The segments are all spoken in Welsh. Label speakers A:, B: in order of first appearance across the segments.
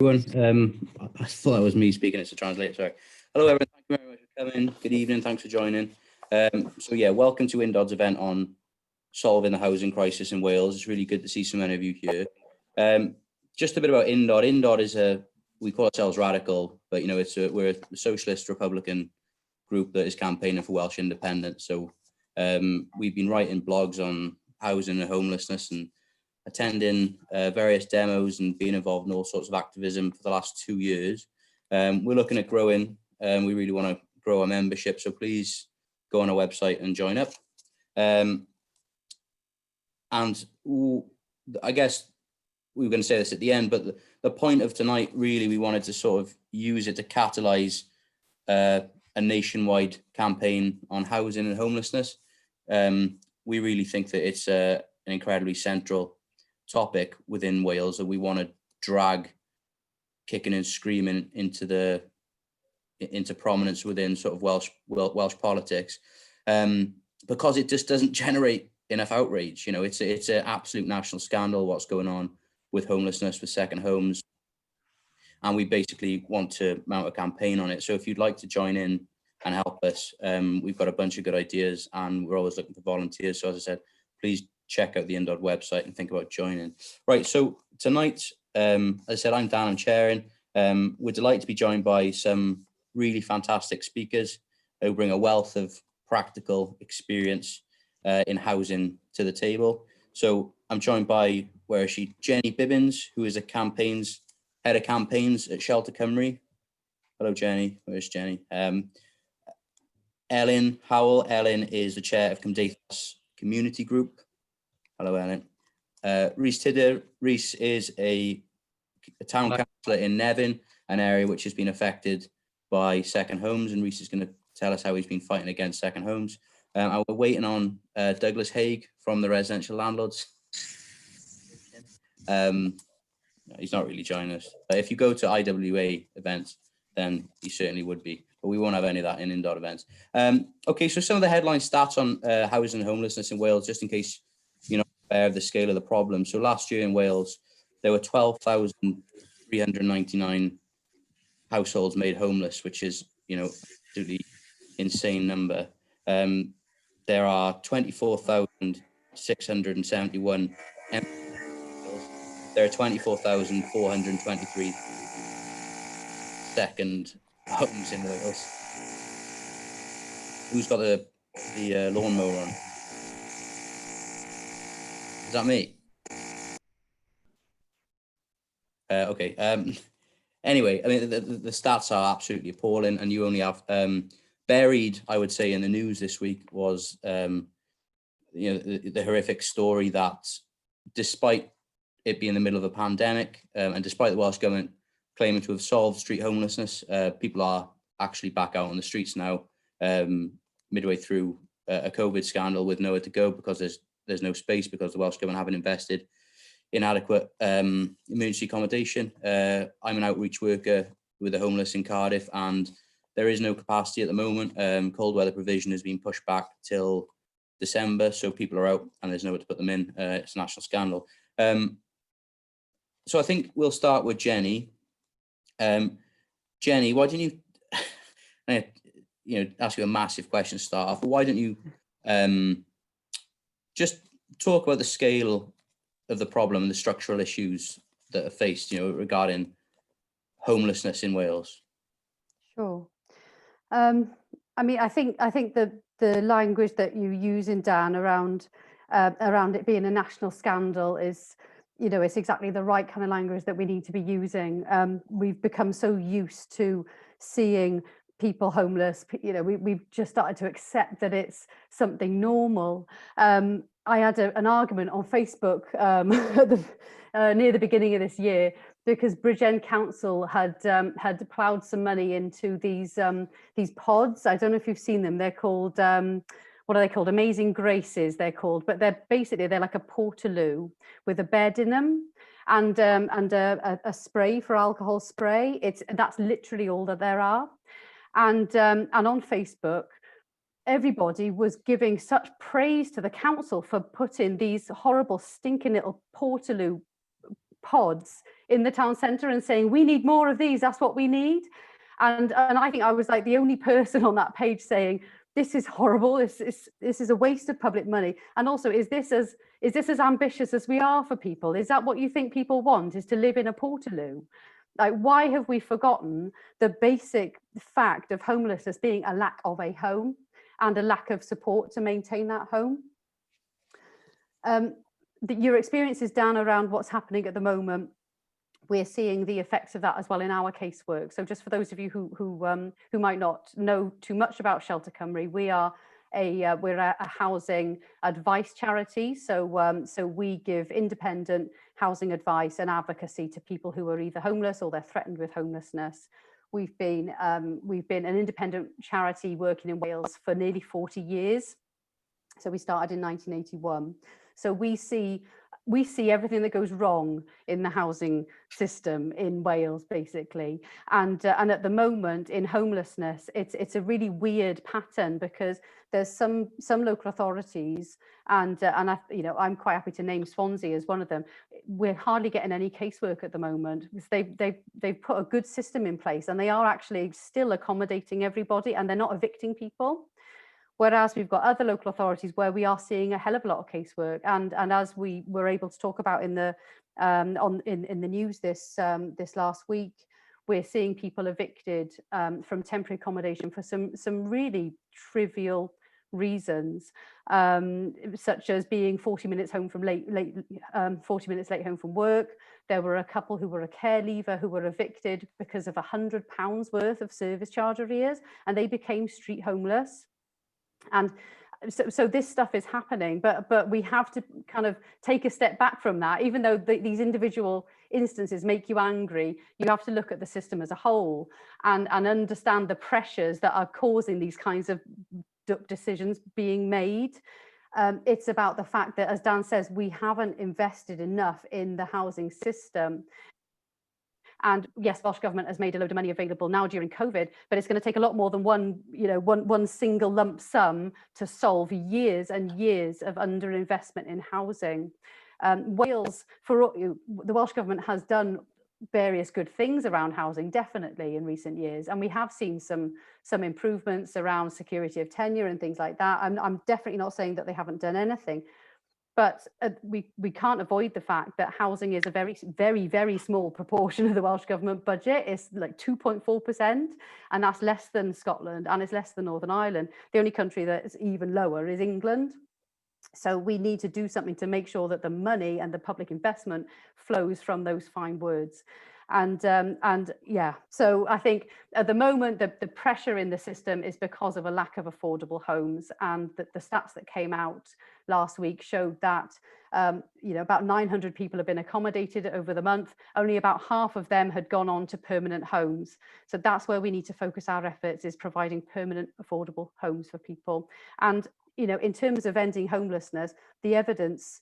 A: Everyone. I thought that was me speaking. It's a translator, sorry. Hello, everyone. Thank you very much for coming. Good evening. Thanks for joining. So yeah, welcome to Undod's event on solving the housing crisis in Wales. It's really good to see so many of you here. Just a bit about Undod. Undod is we call ourselves radical, but you know, we're a socialist Republican group that is campaigning for Welsh independence. So we've been writing blogs on housing and homelessness and attending various demos and being involved in all sorts of activism for the last 2 years. We're looking at growing. We really want to grow our membership, so please go on our website and join up. And I guess we were going to say this at the end, but the point of tonight, really, we wanted to sort of use it to catalyse a nationwide campaign on housing and homelessness. We really think that it's an incredibly central topic within Wales that we want to drag kicking and screaming into prominence within sort of Welsh politics, because it just doesn't generate enough outrage. You know, it's an absolute national scandal what's going on with homelessness, with second homes, and we basically want to mount a campaign on it. So if you'd like to join in and help us, we've got a bunch of good ideas and we're always looking for volunteers. So as I said, please check out the Undod website and think about joining. Right, so tonight, as I said, I'm Dan, I'm chairing. We're delighted to be joined by some really fantastic speakers who bring a wealth of practical experience in housing to the table. So I'm joined by, where is she? Jenny Bibbins, who is a head of campaigns at Shelter Cymru. Hello, Jenny. Where's Jenny? Elin Howell. Elin is the chair of Cymdeithas Community Group. Hello, Elin. Rhys Tudur. Rhys is a town councillor in Nefyn, an area which has been affected by second homes, and Rhys is going to tell us how he's been fighting against second homes. And we're waiting on Douglas Haig from the Residential Landlords. He's not really joining us. But if you go to IWA events, then he certainly would be. But we won't have any of that in Undod events. Okay, so some of the headline stats on housing and homelessness in Wales, just in case you're not aware of the scale of the problem. So last year in Wales, there were 12,399 households made homeless, which is, you know, absolutely insane number. There are 24,671. There are 24,423 second homes in Wales. Who's got the lawnmower on? Is that me? Okay. Anyway, I mean, the stats are absolutely appalling, and you only have buried, I would say, in the news this week was, you know, the horrific story that despite it being in the middle of a pandemic, and despite the Welsh Government claiming to have solved street homelessness, people are actually back out on the streets now, midway through a COVID scandal with nowhere to go because there's no space, because the Welsh Government haven't invested in adequate emergency accommodation. I'm an outreach worker with the homeless in Cardiff, and there is no capacity at the moment. Cold weather provision has been pushed back till December, so people are out and there's nowhere to put them in. It's a national scandal. So I think we'll start with Jenny. Jenny, why don't you, you know, ask you a massive question to start off, but why don't you just talk about the scale of the problem and the structural issues that are faced, you know, regarding homelessness in Wales?
B: Sure. I mean, I think the language that you use in Dan around it being a national scandal is, you know, it's exactly the right kind of language that we need to be using. We've become so used to seeing people homeless, you know, we've just started to accept that it's something normal. I had an argument on Facebook near the beginning of this year because Bridgend Council had ploughed some money into these pods. I don't know if you've seen them. They're called, what are they called? Amazing Graces, they're called. But they're basically, they're like a portaloo with a bed in them and a spray for alcohol spray. That's literally all that there are. And on Facebook, everybody was giving such praise to the council for putting these horrible, stinking little portaloo pods in the town centre and saying, we need more of these, that's what we need. And I think I was like the only person on that page saying, this is horrible, this is a waste of public money. And also, is this as ambitious as we are for people? Is that what you think people want, is to live in a portaloo? Like, why have we forgotten the basic fact of homelessness being a lack of a home and a lack of support to maintain that home? Your experiences, Dan, around what's happening at the moment, we're seeing the effects of that as well in our casework. So just for those of you who might not know too much about Shelter Cymru, we are a housing advice charity. So so we give independent housing advice and advocacy to people who are either homeless or they're threatened with homelessness. We've been an independent charity working in Wales for nearly 40 years. So we started in 1981. So we see everything that goes wrong in the housing system in Wales, basically. And at the moment in homelessness, it's a really weird pattern, because there's some local authorities, and I, you know, I'm quite happy to name Swansea as one of them. We're hardly getting any casework at the moment because they've put a good system in place, and they are actually still accommodating everybody, and they're not evicting people. Whereas we've got other local authorities where we are seeing a hell of a lot of casework, and as we were able to talk about in the in the news this this last week, we're seeing people evicted from temporary accommodation for some really trivial reasons, such as being 40 minutes home from 40 minutes late home from work. There were a couple who were a care leaver who were evicted because of £100 worth of service charge arrears, and they became street homeless. And so this stuff is happening, but we have to kind of take a step back from that. Even though these individual instances make you angry, you have to look at the system as a whole and understand the pressures that are causing these kinds of decisions being made. It's about the fact that, as Dan says, we haven't invested enough in the housing system. And yes, Welsh Government has made a load of money available now during COVID, but it's going to take a lot more than one single lump sum to solve years and years of underinvestment in housing. Wales, the Welsh Government has done various good things around housing, definitely in recent years, and we have seen some improvements around security of tenure and things like that. I'm definitely not saying that they haven't done anything. But we can't avoid the fact that housing is a very, very, very small proportion of the Welsh Government budget. It's like 2.4%, and that's less than Scotland, and it's less than Northern Ireland. The only country that is even lower is England. So we need to do something to make sure that the money and the public investment flows from those fine words. And yeah, so I think at the moment, the pressure in the system is because of a lack of affordable homes, and that the stats that came out last week showed that, you know, about 900 people have been accommodated over the month. Only about half of them had gone on to permanent homes. So that's where we need to focus our efforts, is providing permanent affordable homes for people. And, you know, in terms of ending homelessness, the evidence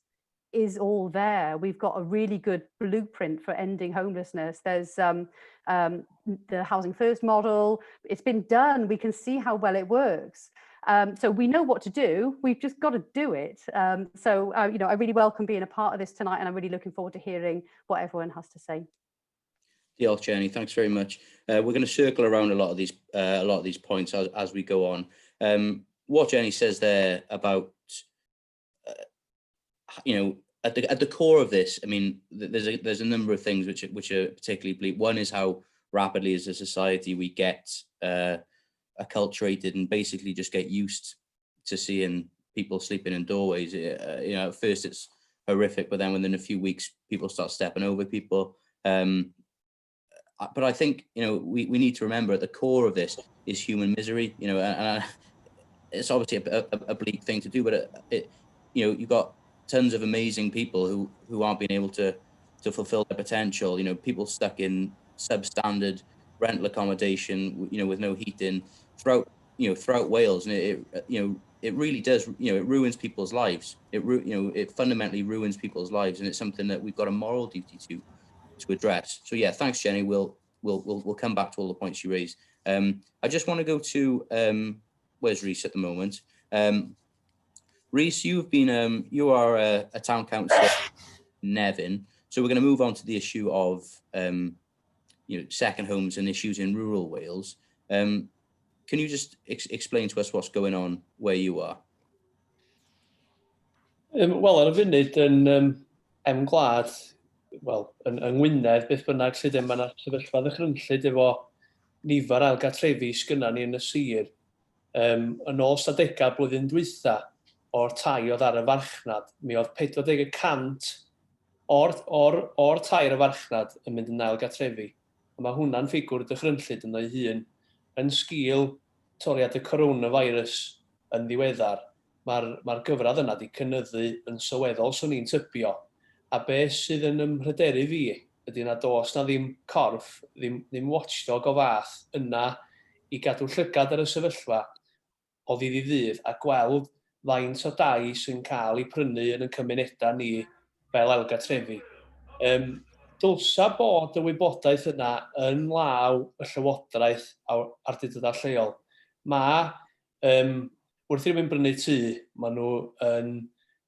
B: is all there. We've got a really good blueprint for ending homelessness. There's the Housing First model. It's been done. We can see how well it works. So we know what to do. We've just got to do it. So you know, I really welcome being a part of this tonight, and I'm really looking forward to hearing what everyone has to say.
A: Diolch, Jenny. Thanks very much. We're going to circle around a lot of these points as we go on. What Jenny says there about you know, at the core of this, I mean, there's a number of things which are particularly bleak. One is how rapidly as a society we get acculturated and basically just get used to seeing people sleeping in doorways. You know, at first it's horrific, but then within a few weeks, people start stepping over people. But I think, you know, we need to remember at the core of this is human misery. You know, and it's obviously a bleak thing to do, but it you know, you've got tons of amazing people who aren't being able to fulfill their potential. You know, people stuck in substandard rental accommodation, you know, with no heating throughout Wales, and it you know, it really does, you know, it ruins people's lives. It you know, it fundamentally ruins people's lives, and it's something that we've got a moral duty to address. So yeah, thanks, Jenny. We'll come back to all the points you raised. I just want to go to where's Rhys at the moment. Rhys, you've been you are a town councillor, Nefyn. So we're going to move on to the issue of second homes and issues in rural Wales. Can you just explain to us what's going on where you are?
C: Wel, ar y funud yn M Gwlad, wel, yng Ngwynedd, beth bynnag sydd ddim, mae yna sefyllfa ddychrynllyd efo nifer ail gartrefi sgynna ni yn y sir. Yn ôl stadegau blwyddyn dwytha o'r tai oedd ar y farchnad, mi oedd 40% o'r tai ar y farchnad yn mynd yn ail gartrefi. A mae hwnna'n ffigwr dychrynllyd ynddo ei hun. Yn sgil toriad y coronavirus yn ddiweddar, mae'r gyfradd yna wedi cynyddu yn sylweddol, swn i'n tybio. A beth sydd yn ymhryderu fi ydy na does na ddim corff, ddim watchdog o fath yna i gadw llygad ar y sefyllfa o ddydd i ddydd a gweld faint o dai sy'n cael eu prynu yn y cymunedau ni fel ailgartrefi. Dylsa bod y wybodaeth yna yn law y llywodraeth a'r awdurdodau lleol. Mae, wrth i rywun brynu tŷ, maen nhw yn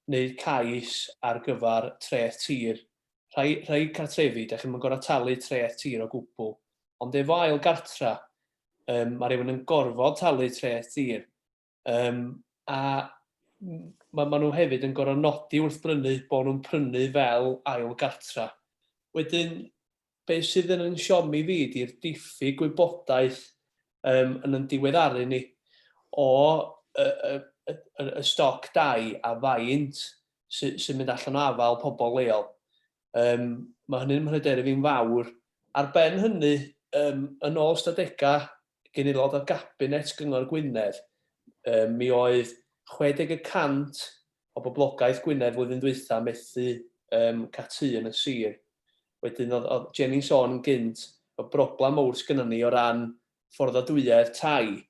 C: gwneud cais ar gyfer treth tir. Rhai cartrefi, da chi'm yn gorfod talu treth tir o gwbl. Ond efo ail gartra, mae rhywun yn gorfod talu treth tir. A ma nhw hefyd yn gorfod nodi wrth brynu bod nhw'n prynu fel ail gartra. Wedyn, be sydd yn yn siomi fi ydy'r diffyg gwybodaeth yn yn diweddaru ni o y stoc dai a faint sy'n mynd allan o afael pobl leol. Mae hynny'n mhryderu fi'n fawr. Ar ben hynny, yn ôl ystadegau gen aelod o Gabinet Gyngor Gwynedd, mi oedd 60 y cant o boblogaeth Gwynedd flwyddyn dwytha methu cael tŷ yn y sir. Wedyn oedd Jenny'n sôn yn gynt, y broblem mowr sgynnon ni o ran fforddadwyedd tai.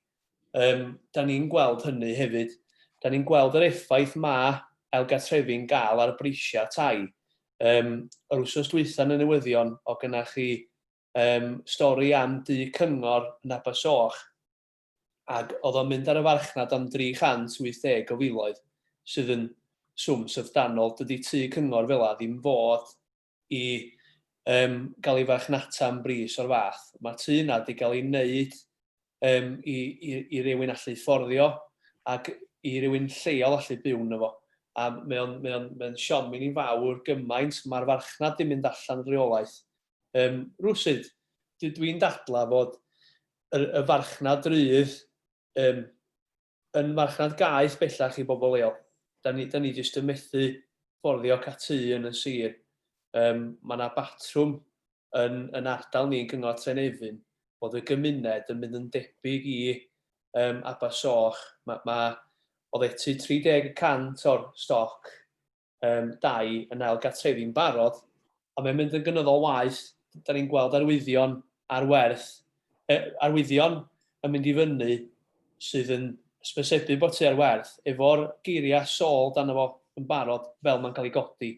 C: Da ni'n gweld hynny hefyd. Da ni'n gweld yr effaith mae ailgartrefi'n gael ar brisiau tai. Yr wythnos dwytha yn y newyddion, o gynnach chi stori am dŷ cyngor yn Abersoch, ac oedd o'n mynd ar y farchnad am 380 o filoedd, sydd yn swm syfrdanol. Dydy tŷ cyngor fel 'a ddim fod i gael ei farchnata am bris o'r fath. Mae'r tŷ yna wedi cael ei wneud i rywun allu fforddio ac i rywun lleol allu byw yno fo. A mae o'n siom i ni'n fawr gymaint mae'r farchnad di mynd allan o reolaeth. Rwsut, dwi'n dadla fod y farchnad rydd yn farchnad gaeth bellach i bobl leol. Da ni jyst yn methu fforddio cael tŷ yn y sir. Mae yna batrwm yn ardal ni yn Cyngor Trenefin bod y gymuned yn mynd yn debyg i Abersoch. Mae oddeutu 30% o'r stoc dai yn ail gartrefi'n barod, a mae'n mynd yn gynyddol waeth. Da ni'n gweld arwyddion ar werth, arwyddion yn mynd i fyny sydd yn hysbysebu bod tŷ ar werth, efo'r geiriau "sold" arno fo yn barod fel mae'n cael ei godi.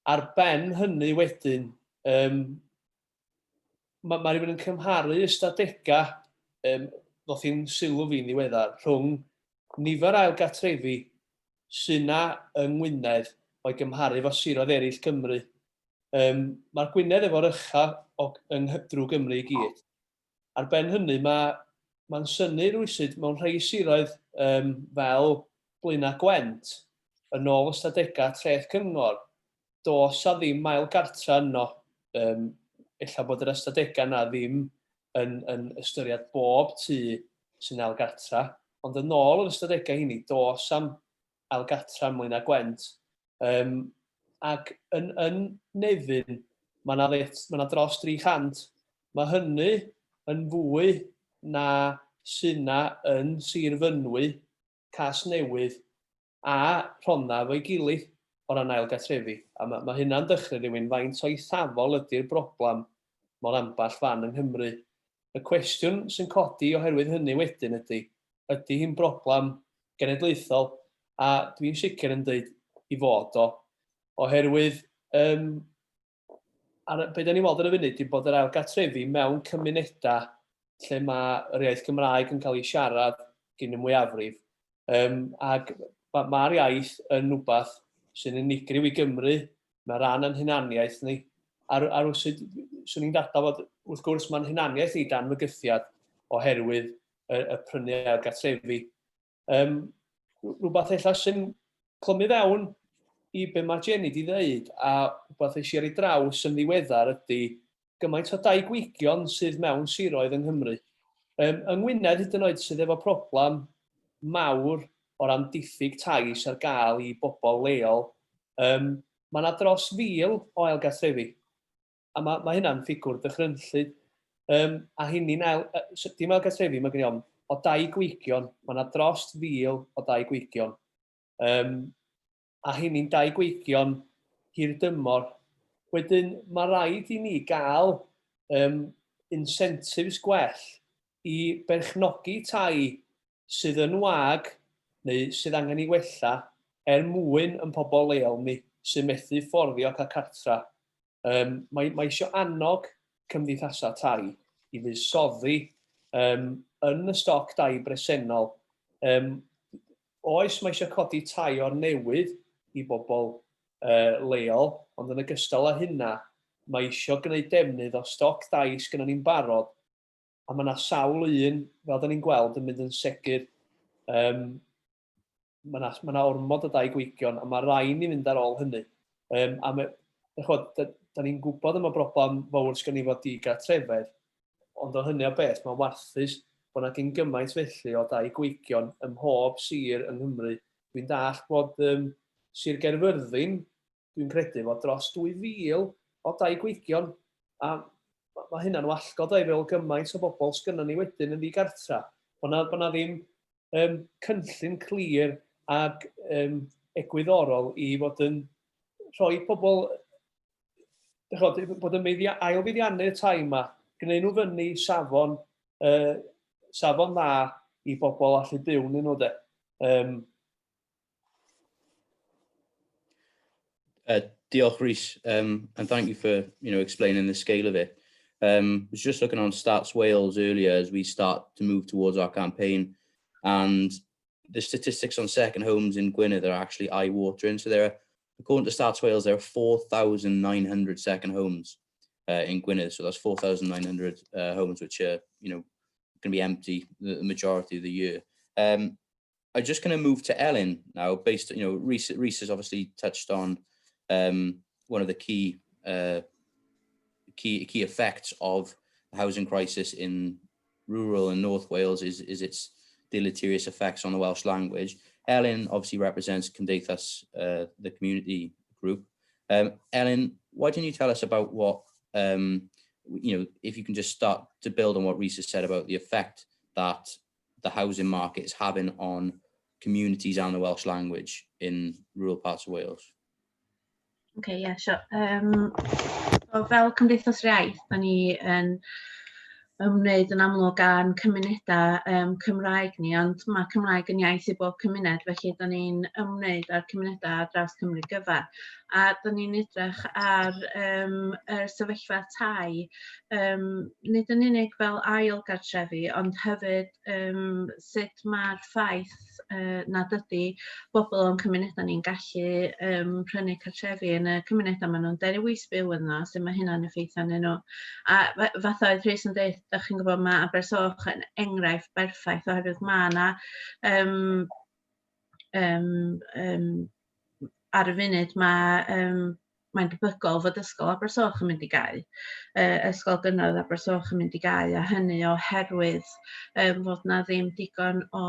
C: Ar ben hynny wedyn, mae rhywun yn cymharu ystadegau, ddoth i'n sylw fi'n ddiweddar, rhwng nifer ail gartrefi sy'n na yng Ngwynedd o'i gymharu efo siroedd eraill Cymru. Mae'r Gwynedd efo'r ucha drwy Gymru i gyd. Ar ben hynny, mae'n synnu rywsut mewn rhai siroedd fel Blaenau Gwent, yn ôl ystadegau treth cyngor, does a ddim ail gartra yno. Ella bod yr ystadegau yna ddim yn ystyried bob tŷ sy'n ail gartra, ond yn ôl yr ystadegau hynny, does am ail gartra ym Mlaenau Gwent. Ac yn Nefyn, mae yna ma dros 300. Mae hynny yn fwy na sy'n na yn Sir Fynwy, Casnewydd a Rhondda efo'i gilydd o ran ail gartrefi. A mae hynna'n dychryn rhywun faint o eithafol ydy'r broblem mewn ambell fan yng Nghymru. Y cwestiwn sy'n codi oherwydd hynny wedyn ydy, ydy hi'n broblem genedlaethol? A dwi'n sicr yn dweud i fod o, oherwydd be da ni'n weld ar y funud ydy bod yr ail gartrefi mewn cymunedau lle mae yr iaith Gymraeg yn cael ei siarad gyn y mwyafrif. Ac mae'r iaith yn rhywbeth sy'n unigryw i Gymru. Mae rhan o'n hunaniaeth ni. A, a rywsut, swn i'n dadlau fod, wrth gwrs, mae'n hunaniaeth ni dan fygythiad oherwydd y, y prynu ail gartrefi. Um, rhywbeth ella sy'n clymu fewn i be mae Jenny di ddeud, a rhywbeth eisiau ar ei draws yn ddiweddar ydy gymaint o dai gweigion sydd mewn siroedd yng Nghymru. Um, yng Ngwynedd hyd yn oed sydd efo problem mawr o ran diffyg tai sydd ar gael i bobl leol, um, mae yna dros 1,000 o ailgartrefi. A mae, mae hynna'n ffigwr dychrynllyd. Um, a hynny'n ail, dim ailgartrefi, mae gen i ofn, o dai gweigion, mae yna dros 1,000 o dai gweigion. Um, a hynny'n dai gweigion hirdymor. Wedyn, mae rhaid i ni gael um, incentives gwell i berchnogi tai sydd yn wag neu sydd angen ei wella er mwyn yn pobl leol ni sy'n methu fforddio cael cartra. Um, mae, mae eisiau annog cymdeithasau tai i fuddsoddi um, yn y stoc dai bresennol. Um, oes, mae eisiau codi tai o'r newydd i bobl uh, leol, ond yn ogystal â hynna, mae eisiau gwneud defnydd o stoc dai sgynnon ni'n barod, a mae yna sawl un, fel da ni'n gweld, yn mynd yn segur. Um, mae yna, mae yna ormod o dai gweigion, a mae rai ni fynd ar ôl hynny. Um, a mae, chod, da, da ni'n gwybod am y broblem fawr sgan ni fod digartrefedd, ond o hynny o beth, mae'n warthus bod yna gyn gymaint felly o dai gweigion ym mhob sir yng Nghymru. Dwi'n dallt bod um, Sir Gaerfyrddin dwi'n credu fod dros 2,000 o dai gweigion, a mae hynna'n wallgo dau fel gymaint o bobl sgynnon ni wedyn yn ddigartra. Bod na, bod na ddim um, cynllun clir ac um, egwyddorol i fod yn rhoi pobl, chod, bod yn meiddia, ailfuddiannu'r tai yma, gwneud nhw fyny safon, uh, safon dda i bobl allu byw yn nhw de. Um,
A: Diolch, Rhys, and thank you for explaining the scale of it. I was just looking on Stats Wales earlier as we start to move towards our campaign, and the statistics on second homes in Gwynedd are actually eye-watering. So there are, according to Stats Wales, there are 4,900 second homes in Gwynedd. So that's 4,900 homes which are going to be empty the majority of the year. I'm just going to move to Elin now, based, Rhys, Rhys has obviously touched on one of the key effects of the housing crisis in rural and North Wales is its deleterious effects on the Welsh language. Elin obviously represents Cymdeithas, the community group. Elin, why don't you tell us about what, if you can just start to build on what Rhys has said about the effect that the housing market is having on communities and the Welsh language in rural parts of Wales.
D: Okay, yeah, sure. So fel Cymdeithas yr Iaith, da ni yn ymwneud yn amlwg â'n cymunedau Cymraeg ni, ond mae Cymraeg yn iaith i bob cymuned, felly da ni'n ymwneud â'r cymunedau ar draws Cymru gyfa. A da ni'n edrych ar yr sefyllfa tai, nid yn unig fel ail gartrefi, ond hefyd sut mae'r ffaith nad ydy bobl o'n cymunedau ni'n gallu prynu cartrefi yn y cymunedau maen nhw'n dewis byw yno, sut mae hynna'n effeithio arnyn nhw. A fatha oedd Rhys yn dweud, dach chi'n gwybod, mae Abersoch yn enghraifft berffaith oherwydd mae yna ar y funud mae mae'n debygol fod Ysgol Abersoch yn mynd i gau, Ysgol Gynradd Abersoch yn mynd i gau, a hynny oherwydd fod 'na ddim digon o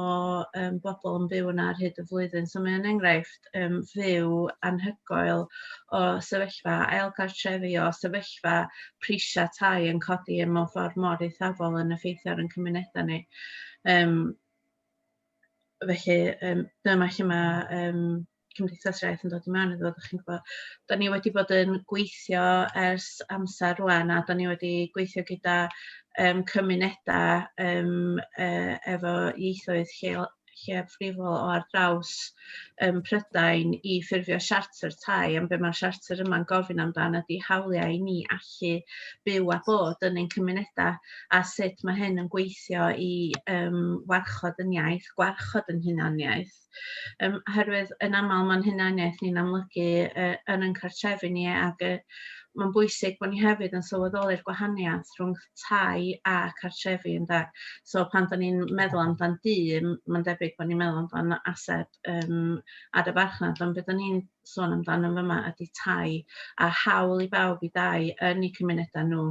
D: bobl yn byw yna ar hyd y flwyddyn. So mae'n enghraifft fyw anhygoel o sefyllfa ail gartrefi, o sefyllfa prisiau tai yn codi yn mewn ffordd mor eithafol yn effeithio ar ein cymunedau ni. Felly dyma lle mae Cymdeithas yr Iaith yn dod i mewn iddo fo, dach chi'n gwybod. Da ni wedi bod yn gweithio ers amser rŵan, a da ni wedi gweithio gyda cymunedau efo ieithoedd lleol, lleiafrifol o ar draws Prydain i ffurfio siarter tai, am be mae'r siarter yma'n gofyn amdan ydy hawliau i ni allu byw a bod yn ein cymunedau a sut mae hyn yn gweithio i warchod yn iaith, gwarchod yn hunaniaeth. Oherwydd yn aml mae'n hunaniaeth ni'n amlygu yn ein cartrefi ni ac mae'n bwysig bod ni hefyd yn sylweddoli'r gwahaniaeth rhwng tai a cartrefi ynde. So pan da ni'n meddwl amdan dŷ, mae'n debyg bod ni'n meddwl amdan ased ar y farchnad, ond beth da ni'n sôn amdano yn fyma ydy tai a hawl i bawb i dai yn eu cymunedau nhw,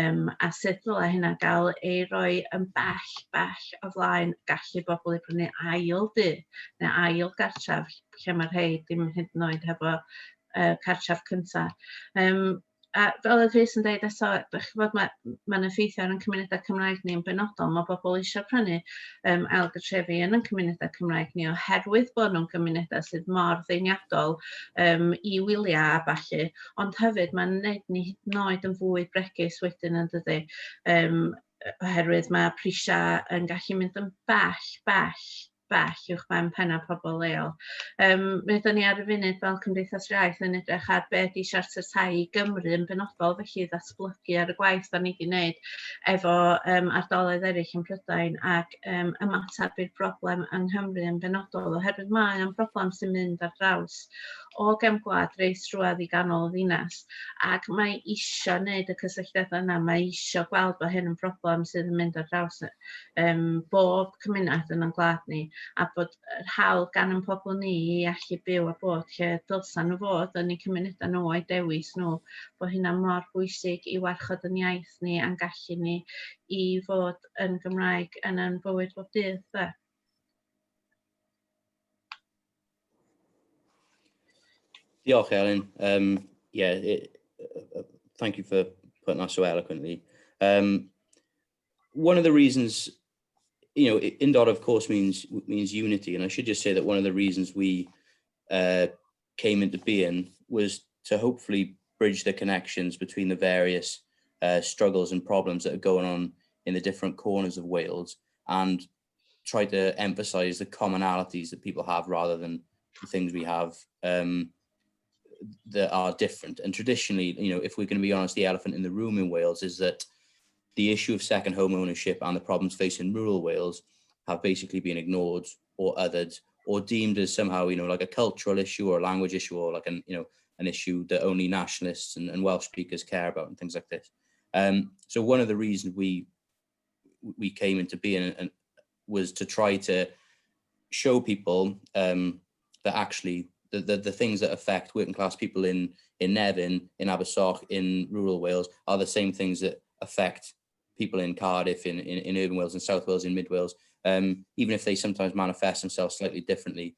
D: a sut ddylai hynna gael ei roi yn bell, bell o flaen gallu bobl i brynu ail dŷ neu ail gartref lle mae rhai dim hyd yn oed hefo cartref cyntaf. A fel oedd Rhys yn dweud eto, dych chi'n gwybod, mae'n effeithio ar ein cymunedau Cymraeg ni yn benodol. Mae bobl eisiau prynu ail gartrefi yn ein cymunedau Cymraeg ni oherwydd bod nhw'n gymunedau sydd mor ddeniadol i wyliau a ballu, ond hefyd mae'n gwneud ni hyd yn oed yn fwy bregus wedyn yn dydy, oherwydd mae prisiau yn gallu mynd yn bell, bell, bell uwchben penna pobl leol. Mi ydyn ni ar y funud fel Cymdeithas yr Iaith yn edrych ar be ydy Siarter Tai i Gymru yn benodol, felly ddatblygu ar y gwaith da ni wedi wneud efo ardaloedd eraill yn Prydain ac ymateb i'r broblem yng Nghymru yn benodol, oherwydd mae o'n broblem sy'n mynd ar draws o gefn gwlad reit drwadd i ganol y ddinas, ac mae isio wneud y cysylltiadau yna, mae isio gweld bod hyn yn broblem sydd yn mynd ar draws bob cymuned yn ein gwlad ni, a bod yr hawl gan ein pobl ni i allu byw a bod lle dylsan nhw fod yn eu cymunedau nhw a'u dewis nhw, bod hynna mor bwysig i warchod yn iaith ni a'n gallu ni i fod yn Gymraeg yn ein bywyd bob dydd. De.
A: Diolch, Elin. Yeah, thank you for putting that so eloquently. One of the reasons, Undod of course means unity, and I should just say that one of the reasons we came into being was to hopefully bridge the connections between the various struggles and problems that are going on in the different corners of Wales, and try to emphasize the commonalities that people have rather than the things we have that are different. And traditionally, if we're going to be honest, the elephant in the room in Wales is that the issue of second home ownership and the problems facing rural Wales have basically been ignored or othered or deemed as somehow, like a cultural issue or a language issue or like an issue that only nationalists and Welsh speakers care about and things like this. So one of the reasons we came into being and was to try to show people that actually the things that affect working class people in Nefyn, in Abersoch, in rural Wales are the same things that affect people in Cardiff, in urban Wales, in South Wales, in Mid Wales, even if they sometimes manifest themselves slightly differently.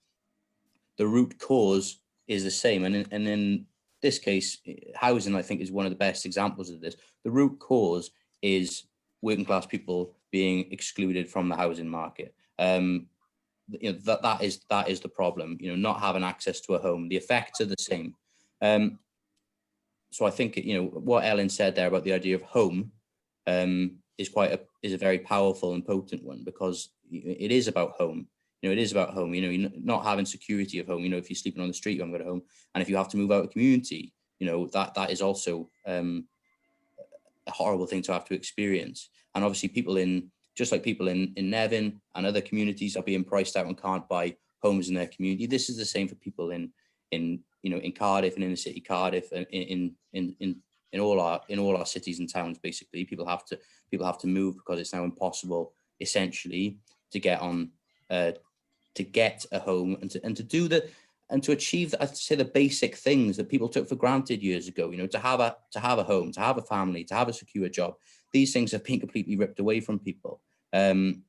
A: The root cause is the same. And in this case, housing, I think, is one of the best examples of this. The root cause is working class people being excluded from the housing market. That is the problem, not having access to a home. The effects are the same. So I think, what Ellen said there about the idea of home is is a very powerful and potent one, because it is about home. It is about home, you're not having security of home. If you're sleeping on the street, you haven't got a home. And if you have to move out of the community, that is also a horrible thing to have to experience. And obviously people just like people in Nefyn and other communities are being priced out and can't buy homes in their community. This is the same for people in Cardiff and in the city Cardiff and in all our cities and towns. Basically, people have to move because it's now impossible essentially to get on to get a home and to achieve, I'd say, the basic things that people took for granted years ago. To have a home, to have a family, to have a secure job. These things have been completely ripped away from people. Anyway,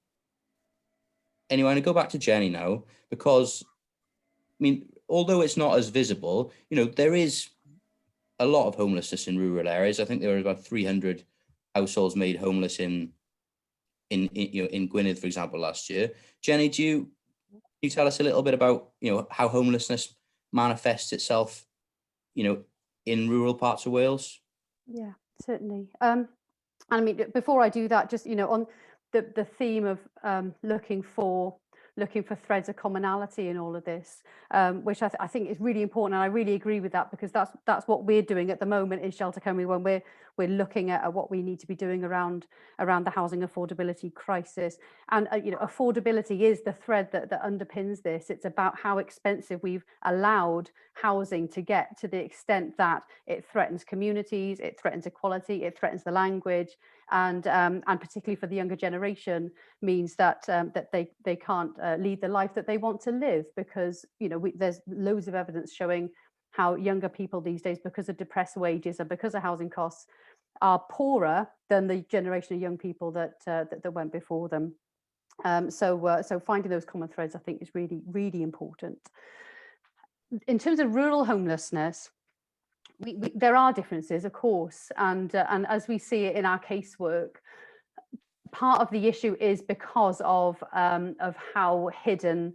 A: I'm going to go back to Jenny now, because, I mean, although it's not as visible, there is a lot of homelessness in rural areas. I think there were about 300 households made homeless in Gwynedd, for example, last year. Jenny, do you tell us a little bit about, how homelessness manifests itself, in rural parts of Wales?
B: Yeah, certainly. And I mean, before I do that, just, on the theme of looking for looking for threads of commonality in all of this, which I think is really important. And I really agree with that, because that's what we're doing at the moment in Shelter Cymru when we're looking at what we need to be doing around the housing affordability crisis. And you know, affordability is the thread that underpins this. It's about how expensive we've allowed housing to get, to the extent that it threatens communities, it threatens equality, it threatens the language, and particularly for the younger generation, means that that they can't lead the life that they want to live, because you know, there's loads of evidence showing how younger people these days, because of depressed wages and because of housing costs, are poorer than the generation of young people that that went before them. So finding those common threads, I think, is really, really important. In terms of rural homelessness, there are differences, of course, and as we see it in our casework, part of the issue is because of how hidden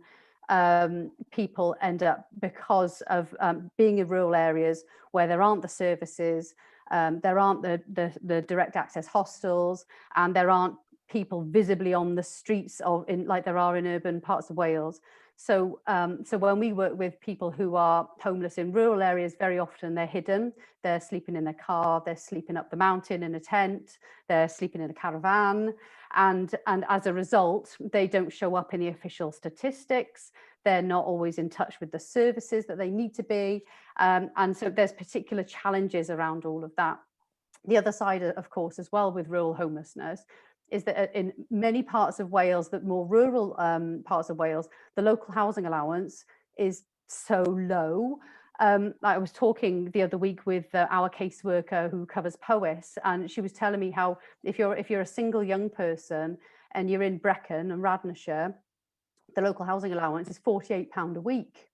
B: people end up, because of being in rural areas where there aren't the services, there aren't the direct access hostels, and there aren't people visibly on the streets like there are in urban parts of Wales. So, so when we work with people who are homeless in rural areas, very often they're hidden. They're sleeping in their car, they're sleeping up the mountain in a tent, they're sleeping in a caravan. And as a result, they don't show up in the official statistics. They're not always in touch with the services that they need to be. And so there's particular challenges around all of that. The other side, of course, as well with rural homelessness, is that in many parts of Wales, the more rural parts of Wales, the local housing allowance is so low. I was talking the other week with our caseworker who covers Powys, and she was telling me how if you're a single young person and you're in Brecon and Radnorshire, the local housing allowance is £48 a week.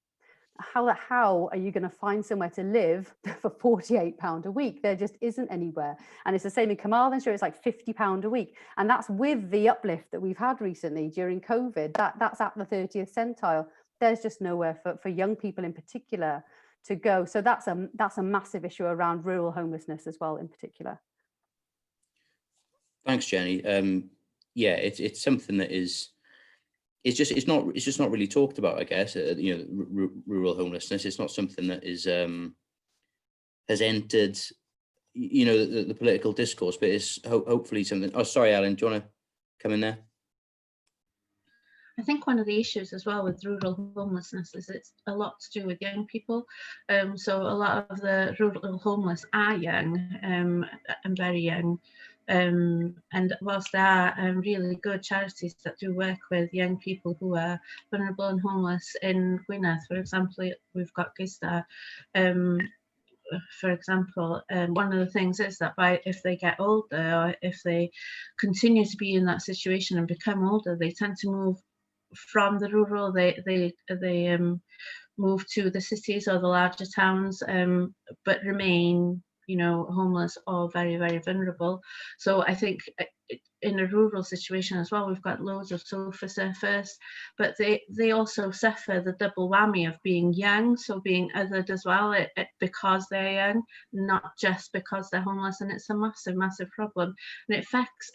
B: How are you going to find somewhere to live for £48 a week? There just isn't anywhere. And it's the same in Carmarthenshire, it's like £50 a week. And that's with the uplift that we've had recently during COVID. That's at the 30th centile. There's just nowhere for young people in particular to go. So that's a massive issue around rural homelessness as well in particular.
A: Thanks, Jenny. Yeah, it's something that is, it's just not really talked about, I guess. You know, rural homelessness. It's not something that is has entered, you know, the political discourse, but it's hopefully something. Oh, sorry, Ellen, do you want to come in there?
D: I think one of the issues as well with rural homelessness is it's a lot to do with young people. So a lot of the rural homeless are young and very young. And whilst there are really good charities that do work with young people who are vulnerable and homeless in Gwynedd, for example, we've got Gisda. For example, one of the things is that if they get older, or if they continue to be in that situation and become older, they tend to move from the rural, they move to the cities or the larger towns, but remain, you know, homeless or very, very vulnerable. So I think in a rural situation as well, we've got loads of sofa surfers, but they also suffer the double whammy of being young, so being othered as well, because they're young, not just because they're homeless. And it's a massive, massive problem. And it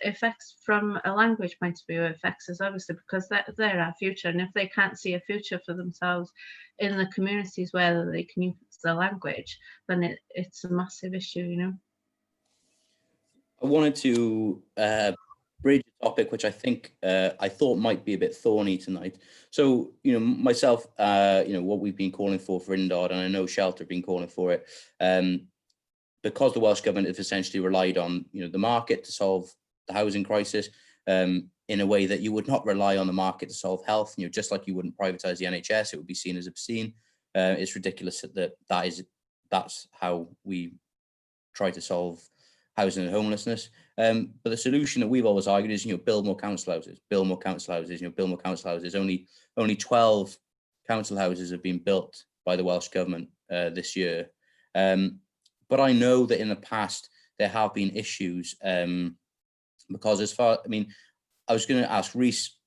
D: affects from a language point of view, it affects us obviously, because they're our future. And if they can't see a future for themselves in the communities where they can use the language, then it's a massive issue, you know.
A: I wanted to bridge a topic which I think I thought might be a bit thorny tonight. So, you know, myself, you know, what we've been calling for Undod, and I know Shelter have been calling for it, because the Welsh Government have essentially relied on, you know, the market to solve the housing crisis, in a way that you would not rely on the market to solve health. You know, just like you wouldn't privatise the NHS, it would be seen as obscene. It's ridiculous that's how we try to solve housing and homelessness. But the solution that we've always argued is, you know, build more council houses, build more council houses, you know, build more council houses. Only 12 council houses have been built by the Welsh Government this year. But I know that in the past there have been issues, because as far, I mean, I was going to ask Rhys,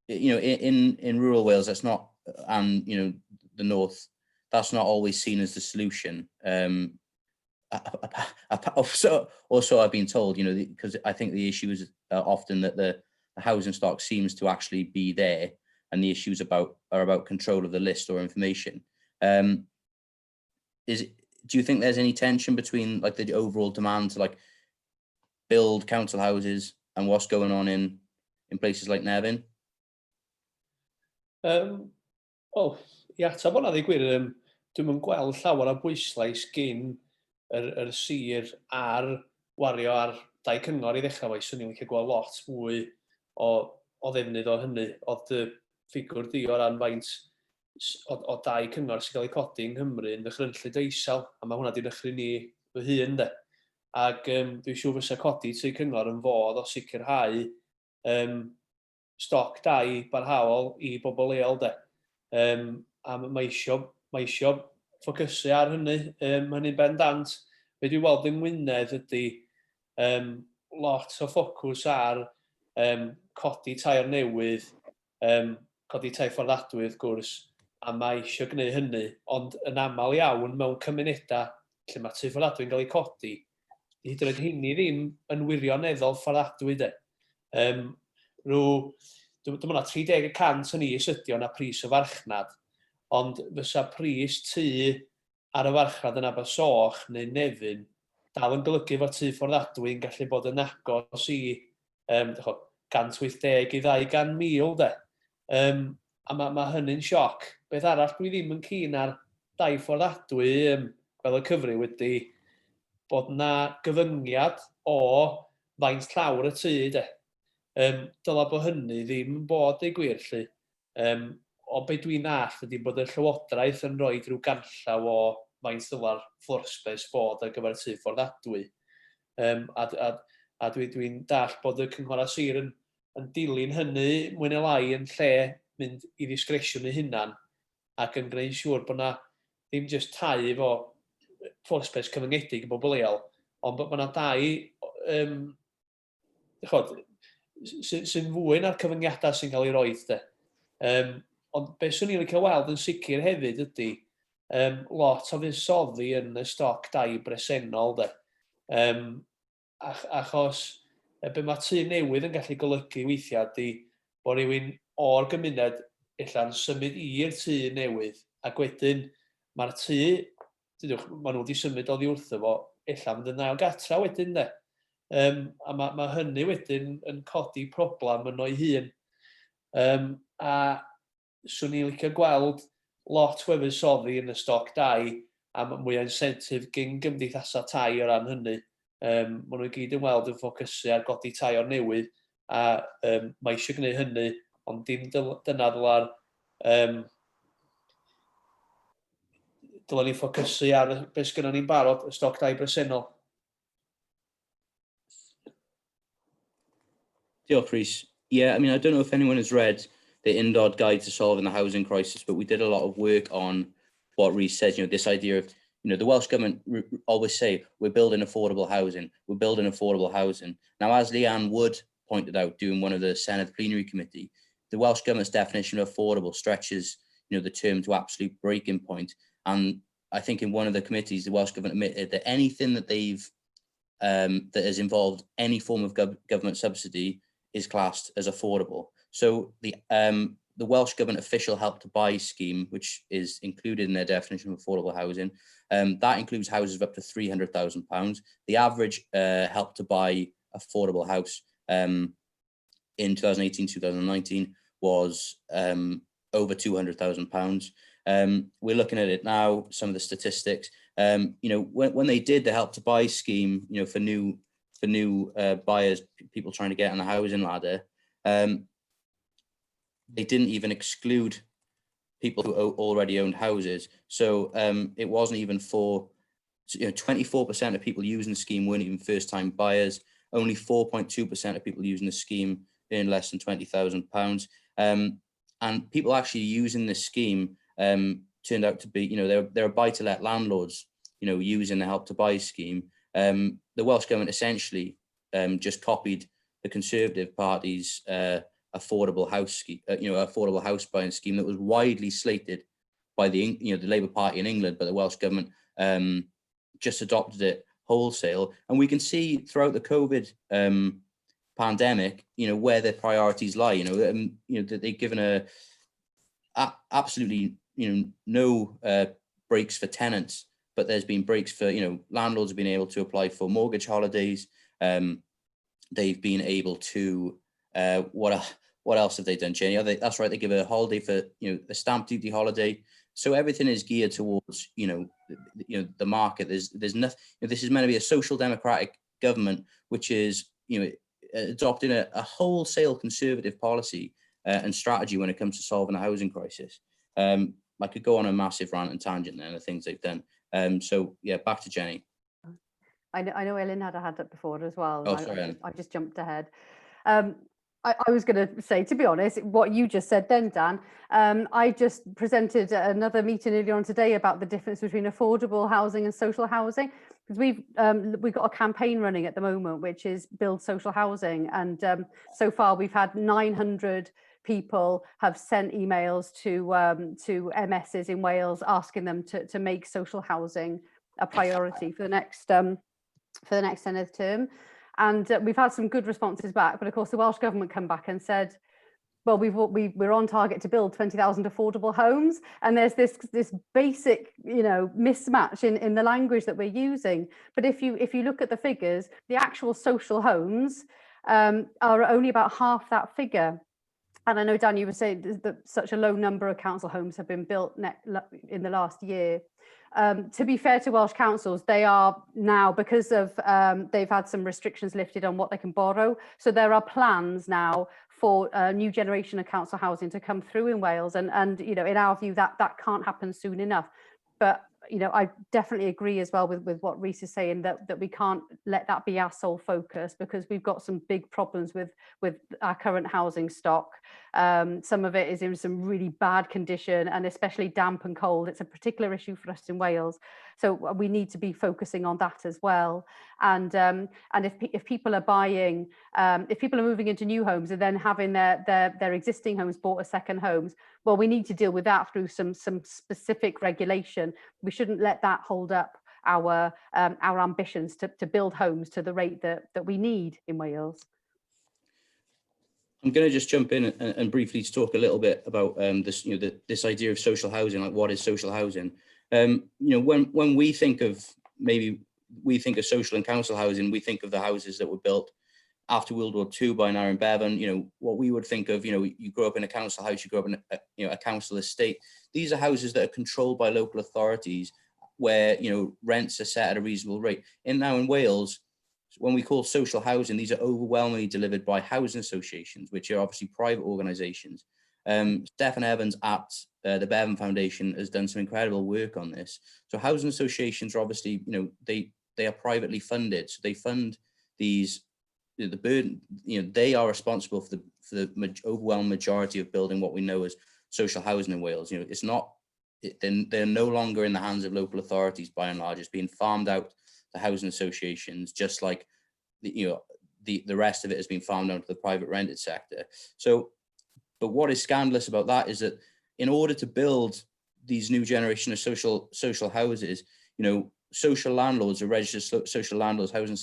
A: you know, in rural Wales, that's not, and you know, the north, that's not always seen as the solution. Also, I've been told, you know, because I think the issue is often that the housing stock seems to actually be there. and the issues about are about control of the list or information. Is do you think there's any tension between like the overall demand to like build council houses and what's going on in in places like Nefyn?
C: Wel, i ateb hwnna ddweud gwir, dwi'm yn gweld llawer o bwyslais gin yr, yr sir ar wario ar dai cyngor i ddechrau fo. Swn i'n licio gweld lot mwy o, o ddefnydd o hynny. Oedd dy ffigwr di o ran faint o, o dai cyngor sy'n cael ei codi yng Nghymru yn ddychrynllyd o isel, a mae hwnna di dychryn ni fy hun, de. Ac dwi'n siŵr fysa codi tŷ cyngor yn fodd o sicrhau stoc dai barhaol i bobl leol, de. A mae isio, mae isio ffocysu ar hynny, hynny'n bendant. Be dwi'n weld yng Ngwynedd ydy lot o ffocws ar codi tai o'r newydd, codi tai fforddadwy wrth gwrs, a mae eisiau gwneud hynny, ond yn aml iawn mewn cymunedau lle mae tai fforddadwy yn cael eu codi, hyd yn oed hynny ddim yn wirioneddol fforddadwy de. Rhyw, dwi'n meddwl 30 y cant yn is ydi o na pris y farchnad, ond fysa pris tŷ ar y farchnad yn Abersoch neu Nefyn dal yn golygu fod tŷ fforddadwy yn gallu bod yn agos i 'dych 180 i 200,000 de. A mae, mae hynny'n sioc. Beth arall dwi ddim yn keen ar dai fforddadwy fel y cyfryw ydy bod na gyfyngiad o faint llawr y tŷ de. Dyla bod hynny ddim yn bod ei gwir lly. O be dwi'n ddallt ydy bod y Llywodraeth yn rhoi rhyw ganllaw o faint dyla'r floor space fod ar gyfer tŷ fforddadwy. A dwi'n dwi dallt bod y cynghorau sir yn, yn dilyn hynny mwy neu lai yn lle mynd i ddisgresiwn eu hunan ac yn gwneud siŵr bod na ddim jyst tai efo floor space cyfyngedig i bobl leol, ond bod yna dai chod, sy'n sy fwy na'r cyfyngiadau sy'n cael ei roed. De. Ond beth swn i'n licio weld yn sicr hefyd ydy lot o fuddsoddi yn y stoc dai bresennol. De. Ach, achos be mae tŷ newydd yn gallu golygu weithiau ydy bod rhywun o'r gymuned ella'n symud i'r tŷ newydd ac wedyn mae'r tŷ dydwch, maen nhw wedi symud oddi wrtho fo, ella mynd yn ail gartra wedyn de. A mae, mae hynny wedyn yn codi problem yno ei hun. A swn i'n licio gweld lot o fuddsoddi yn y stoc dai a mwy o incentive gyn gymdeithasau tai o ran hynny. Maen nhw i gyd yn weld yn ffocysu ar godi tai o'r newydd a mae eisiau gwneud hynny, ond dim dyna ddyla'r dylen ni ffocysu ar beth sgynnon ni'n barod, y stoc dai bresennol.
A: Diolch, Rhys. Yeah, I mean, I don't know if anyone has read the Undod Guide to Solving the Housing Crisis, but we did a lot of work on what Rhys says, this idea of, the Welsh Government always say, we're building affordable housing, we're building affordable housing. Now, as Leanne Wood pointed out doing one of the Senedd Plenary Committee, the Welsh Government's definition of affordable stretches, the term to absolute breaking point. And I think in one of the committees, the Welsh Government admitted that anything that they've that has involved any form of government subsidy is classed as affordable. So the Welsh Government official Help to Buy scheme, which is included in their definition of affordable housing, that includes houses of up to £300,000. The average Help to Buy affordable house in 2018-2019 was over £200,000. We're looking at it now, some of the statistics. When they did the Help to Buy scheme, for new buyers, people trying to get on the housing ladder, they didn't even exclude people who already owned houses. So it wasn't even for, 24% of people using the scheme weren't even first-time buyers. Only 4.2% of people using the scheme earned less than £20,000. And people actually using this scheme turned out to be, they're buy-to-let landlords, using the Help to Buy scheme. The Welsh Government essentially just copied the Conservative Party's affordable house scheme, affordable house buying scheme that was widely slated by the, the Labour Party in England, but the Welsh Government just adopted it wholesale. And we can see throughout the COVID pandemic, where their priorities lie. That they've given a Absolutely, no breaks for tenants, but there's been breaks for, landlords have been able to apply for mortgage holidays. They've been able to, what else have they done, Jenny? That's right, they give a holiday for, a stamp duty holiday. So everything is geared towards, the market. There's nothing, this is meant to be a social democratic government, which is, adopting a wholesale conservative policy and strategy when it comes to solving the housing crisis. I could go on a massive rant and tangent there and the things they've done. So yeah, back to Jenny.
B: I know Elin had a hand up before as well.
A: Oh, sorry,
B: I just jumped ahead. I was going to say, to be honest, what you just said then, Dan, I just presented at another meeting earlier on today about the difference between affordable housing and social housing, because we've got a campaign running at the moment, which is build social housing. And so far we've had 900 people have sent emails to MSs in Wales asking them to make social housing a priority for the next Senedd term. And we've had some good responses back, but of course the Welsh Government come back and said, well, we're on target to build 20,000 affordable homes. And there's this basic, mismatch in the language that we're using. But if you look at the figures, the actual social homes are only about half that figure. And I know, Dan, you were saying that such a low number of council homes have been built in the last year. To be fair to Welsh councils, they are now, because of they've had some restrictions lifted on what they can borrow. So there are plans now for a new generation of council housing to come through in Wales. And in our view, that can't happen soon enough. But I definitely agree as well with what Rhys is saying, that we can't let that be our sole focus, because we've got some big problems with our current housing stock. Some of it is in some really bad condition, and especially damp and cold. It's a particular issue for us in Wales. So we need to be focusing on that as well. And if people are buying, if people are moving into new homes and then having their existing homes bought as second homes, well, we need to deal with that through some specific regulation. We shouldn't let that hold up our ambitions to build homes to the rate that we need in Wales.
A: I'm going to just jump in and briefly to talk a little bit about this idea of social housing, like what is social housing? When we think of, maybe we think of social and council housing, we think of the houses that were built after World War II by Aneurin Bevan. What we would think of, you grow up in a council house, you grow up in a council estate. These are houses that are controlled by local authorities where rents are set at a reasonable rate. And now in Wales, when we call social housing, these are overwhelmingly delivered by housing associations, which are obviously private organisations. Steffan Evans at the Bevan Foundation has done some incredible work on this. So housing associations are obviously, they are privately funded. So they fund these, the burden, they are responsible for the overwhelming majority of building what we know as social housing in Wales. You know, it's not, it, they're no longer in the hands of local authorities by and large. It's being farmed out to housing associations, just like the rest of it has been farmed out to the private rented sector. But what is scandalous about that is that in order to build these new generation of social houses, social landlords or registered social landlords, housing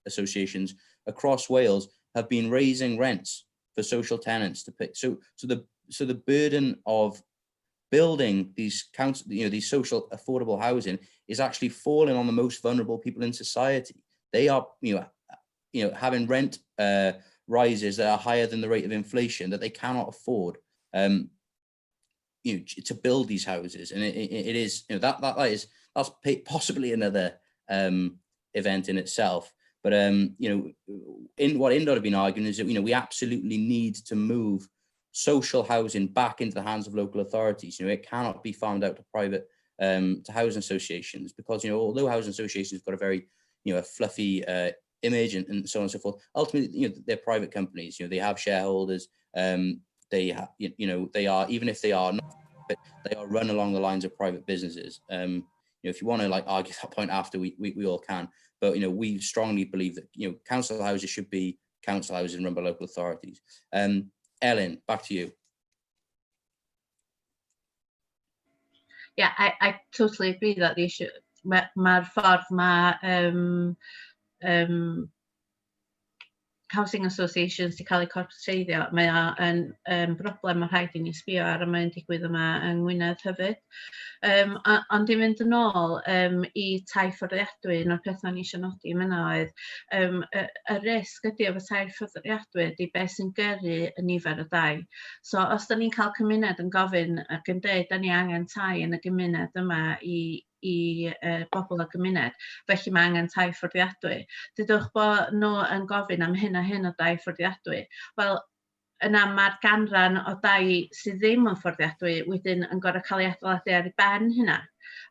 A: associations across Wales have been raising rents for social tenants to pay. So the burden of building these council, these social affordable housing is actually falling on the most vulnerable people in society. They are having rent rises that are higher than the rate of inflation that they cannot afford to build these houses. And it is, that, that, that is, that's possibly another event in itself. But what Undod have been arguing is that we absolutely need to move social housing back into the hands of local authorities. It cannot be farmed out to private, to housing associations, because although housing associations have got a very, a fluffy image and so on and so forth, ultimately, they're private companies. They have shareholders. They, they are, even if they are not, but they are run along the lines of private businesses. If you want to argue that point after, we all can. But we strongly believe that council houses should be council houses run by local authorities. Elin, back to you.
D: Yeah, I totally agree that the issue, mae'r ffordd mae housing associations 'di cael eu corporateiddio, mae o yn broblem ma' rhaid i ni sbio ar, a mae'n digwydd yma yng Ngwynedd hefyd. Ond i fynd yn ôl i tai fforddiadwy, un o'r pethau o'n i eisiau nodi yn fan'na oedd y risg ydy efo tai fforddiadwy ydy beth sy'n gyrru y nifer o dai. So os da ni'n cael cymuned yn gofyn ac yn deud da ni angen tai yn y gymuned yma i bobl y gymuned, felly mae angen tai fforddiadwy. Dudwch bod nhw yn gofyn am hyn a hyn o dai fforddiadwy. Wel, yna mae'r ganran o dai sydd ddim yn fforddiadwy wedyn yn gorfod cael ei adeiladu ar ben hynna.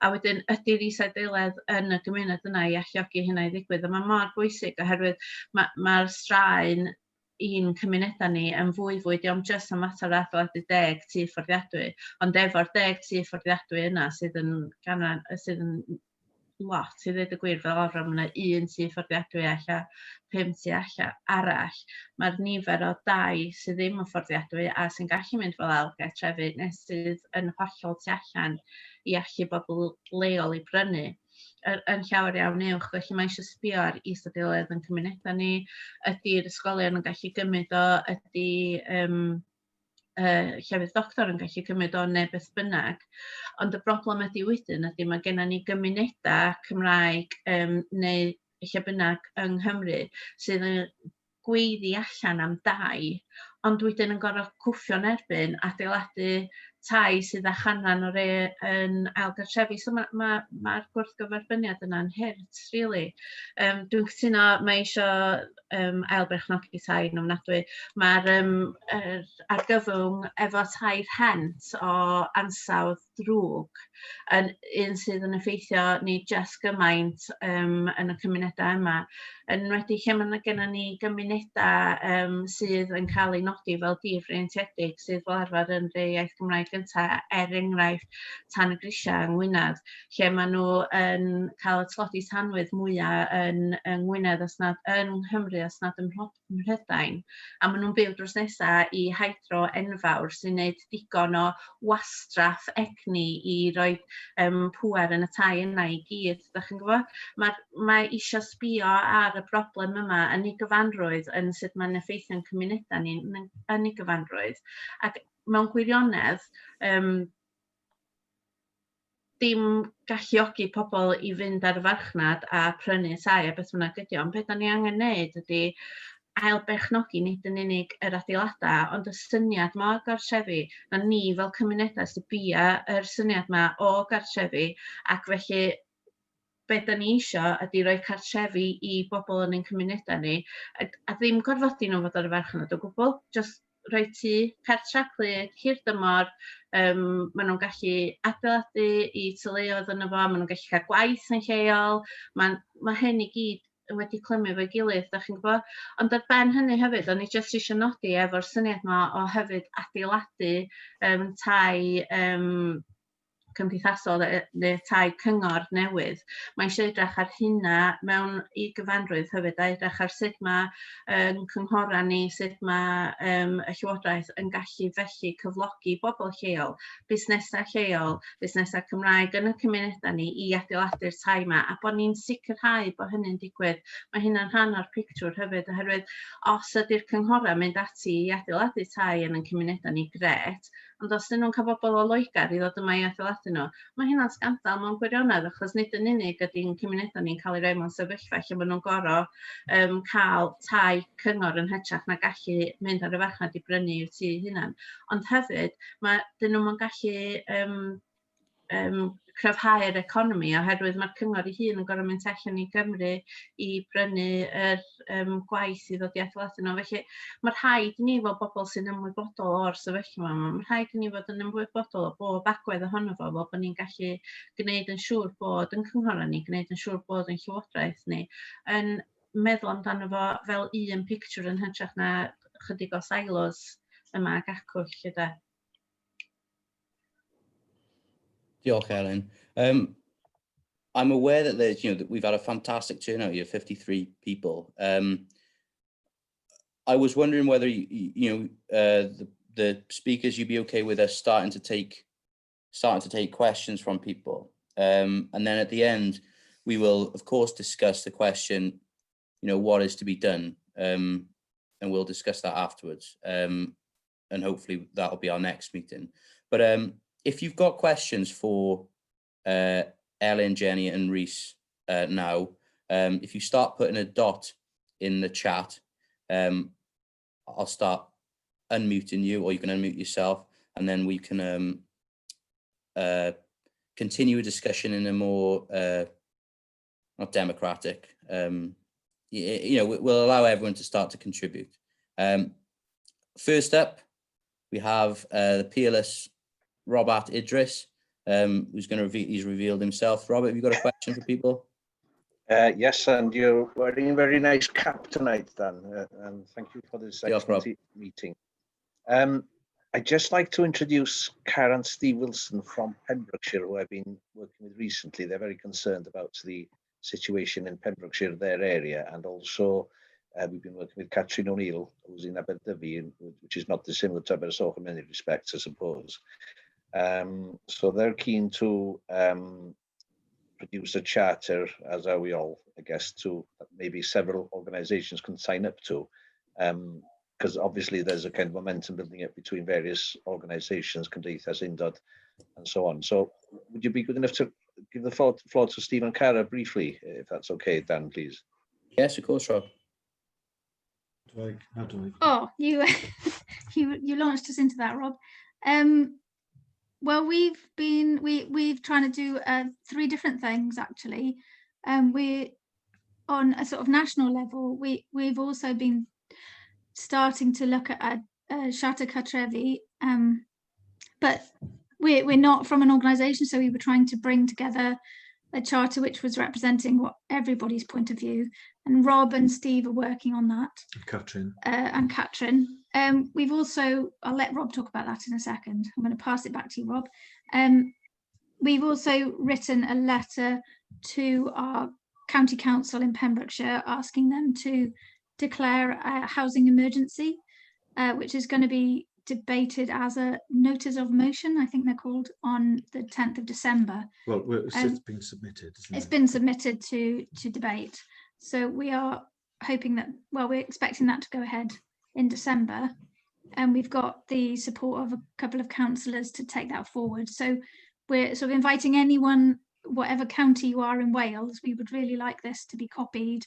D: A wedyn ydy'r isadeiledd yn y gymuned yna i alluogi hynna i ddigwydd? A mae mor bwysig oherwydd mae'r straen i'n cymunedau ni yn fwy fwy, dio'm jyst yn mater o adeiladu 10 tŷ fforddiadwy, ond efo'r 10 tŷ fforddiadwy yna sydd yn ganran, sydd yn lot i ddweud y gwir, fel arfer mae yna un tŷ fforddiadwy a 5 tŷ allan arall. Mae'r nifer o dai sydd ddim yn fforddiadwy a sy'n gallu mynd fel ail gartrefi neu sydd yn hollol tu allan i allu bobl leol i brynu yn llawer iawn uwch. Felly mae eisiau sbio ar isadeiledd yn cymunedau ni, ydy'r ysgolion yn gallu gymryd o, ydy llefydd doctor yn gallu cymryd o neu beth bynnag. Ond y broblem ydy wedyn ydy mae gennym ni gymunedau Cymraeg neu lle bynnag yng Nghymru sydd yn gweiddi allan am dai, ond wedyn yn gorfod cwffio'n erbyn adeiladu tai sydd â chanran o rei yn ail gartrefi. So mae'r ma gwrthgyferbyniad yna'n hurt, really. Dwi'n cytuno, mae eisiau ailberchnogi tai yn ofnadwy. Mae'r yr argyfwng efo tai rhent o ansawdd drwg yn un sydd yn effeithio ni jyst gymaint yn y cymunedau yma. Yn enwedig lle mae gennym ni gymunedau sydd yn cael eu nodi fel difreintiedig, sydd fel arfer yn rhai iaith Gymraeg gyntaf, er enghraifft Tan y Grisiau yng Ngwynedd, lle maen nhw yn cael y tlodi tanwydd mwyaf yng Ngwynedd, os nad yng Nghymru, os nad ym Mhrydain. A maen nhw'n byw drws nesaf i hydro enfawr sy'n gwneud digon o wastraff egni i roi pŵer yn y tai yna i gyd, da chi'n gwybod? Mae eisiau sbio ar y broblem yma yn ei gyfanrwydd, yn sut mae'n effeithio'n cymunedau ni yn ei gyfanrwydd. Ac mewn gwirionedd, dim galluogi pobl i fynd ar y farchnad a prynu tai a beth bynnag ydi o, ond beth da ni angen neud ydy ailberchnogi nid yn unig yr adeiladau, ond y syniad 'ma o gartrefi, na ni fel cymunedau sydd bia yr syniad 'ma o gartrefi, ac felly be da ni isio ydy rhoi cartrefi i bobl yn ein cymunedau ni, a ddim gorfodi nhw fod ar y farchnad o gwbl, jyst rhoi tŷ cartra clyd hir dymor, maen nhw'n gallu adeiladu i teuluoedd yno fo, maen nhw'n gallu cael gwaith yn lleol, mae hyn i gyd wedi clymu efo'i gilydd, da chi'n gwybod? Ond ar ben hynny hefyd, o'n i jyst eisiau nodi efo'r syniad 'ma o hefyd adeiladu tai cymdeithasol neu tai cyngor newydd. Mae eisiau edrych ar hynna mewn i gyfanrwydd hefyd, a edrych ar sut mae cynghorau ni, sut mae y Llywodraeth yn gallu felly cyflogi bobl lleol, busnesau lleol, busnesau Cymraeg yn y cymunedau ni i adeiladu'r tai yma, a bod ni'n sicrhau bod hynny'n digwydd. Mae hynna'n rhan o'r pictiwr hefyd, oherwydd os ydy'r cynghorau mynd ati i adeiladu tai yn ein cymunedau ni, grêt, ond os ydyn nhw'n cael bobl o Loegr i ddod yma i adeiladu nhw, mae hynna'n sgandal mewn gwirionedd, achos nid yn unig ydy'n cymunedau ni'n cael eu rhoi mewn sefyllfa lle maen nhw'n gorfod cael tai cyngor yn hytrach na gallu mynd ar y farchnad i brynu i'w tŷ hunan, ond hefyd dyn nhw'n gallu cryfhau'r economi, oherwydd mae'r cyngor ei hun yn gorfod mynd allan i Gymru i brynu yr gwaith i ddod i adeiladu nhw. Felly mae rhaid i ni fel bobl sy'n ymwybodol o'r sefyllfa yma, mae rhaid i ni fod yn ymwybodol o bob agwedd ohono fo, fel bod ni'n gallu gwneud yn siŵr bod yn cynghorau ni, gwneud yn siŵr bod yn llywodraeth ni, yn meddwl amdano fo fel un pictiwr yn hytrach na chydig o silos yma ac acw, lle de.
A: Diolch, Ellen. I'm aware that there's, you know, that we've had a fantastic turnout here, 53 people. I was wondering whether the speakers, you'd be okay with us starting to take questions from people, and then at the end we will of course discuss the question, what is to be done. And we'll discuss that afterwards. And hopefully that'll be our next meeting. But if you've got questions for Ellen, Jenny and Rhys now, if you start putting a dot in the chat, I'll start unmuting you, or you can unmute yourself, and then we can continue a discussion in a more, not democratic, we'll allow everyone to start to contribute. First up, we have the peerless Robat Idris, who's going to reveal, he's revealed himself. Robert, have you got a question for people?
E: Yes, and you're wearing a very nice cap tonight, Dan, and thank you for this
A: Diolch, Rob.
E: excellent meeting. I'd just like to introduce Karen Steve Wilson from Pembrokeshire, who I've been working with recently. They're very concerned about the situation in Pembrokeshire, their area, and also we've been working with Catherine O'Neill, who's in Aberdyfi, which is not dissimilar to Abersoch in many respects, I suppose. So they're keen to produce a charter, as are we all, I guess, to maybe several organisations can sign up to, because obviously there's a kind of momentum building up between various organisations, Cymdeithas, Undod, and so on. So would you be good enough to give the floor to Steve and Cara briefly, if that's okay, Dan, please?
A: Yes, of course, Rob.
F: How do I?
G: Oh, you you launched us into that, Rob. Well, we've been we've trying to do three different things actually. We're on a sort of national level. We've also been starting to look at a Siarter Cartrefi, but we're not from an organisation, so we were trying to bring together a charter which was representing what everybody's point of view. And Rob and Steve are working on that.
F: Catrin.
G: And Catrin. We've also, I'll let Rob talk about that in a second. I'm going to pass it back to you, Rob. We've also written a letter to our county council in Pembrokeshire asking them to declare a housing emergency, which is going to be debated as a notice of motion, I think they're called, on the 10th of December.
F: Well, it's been submitted, isn't
G: It's
F: it?
G: been submitted to debate. So we are hoping that, well, we're expecting that to go ahead in December. And we've got the support of a couple of councillors to take that forward. So we're sort of inviting anyone, whatever county you are in Wales, we would really like this to be copied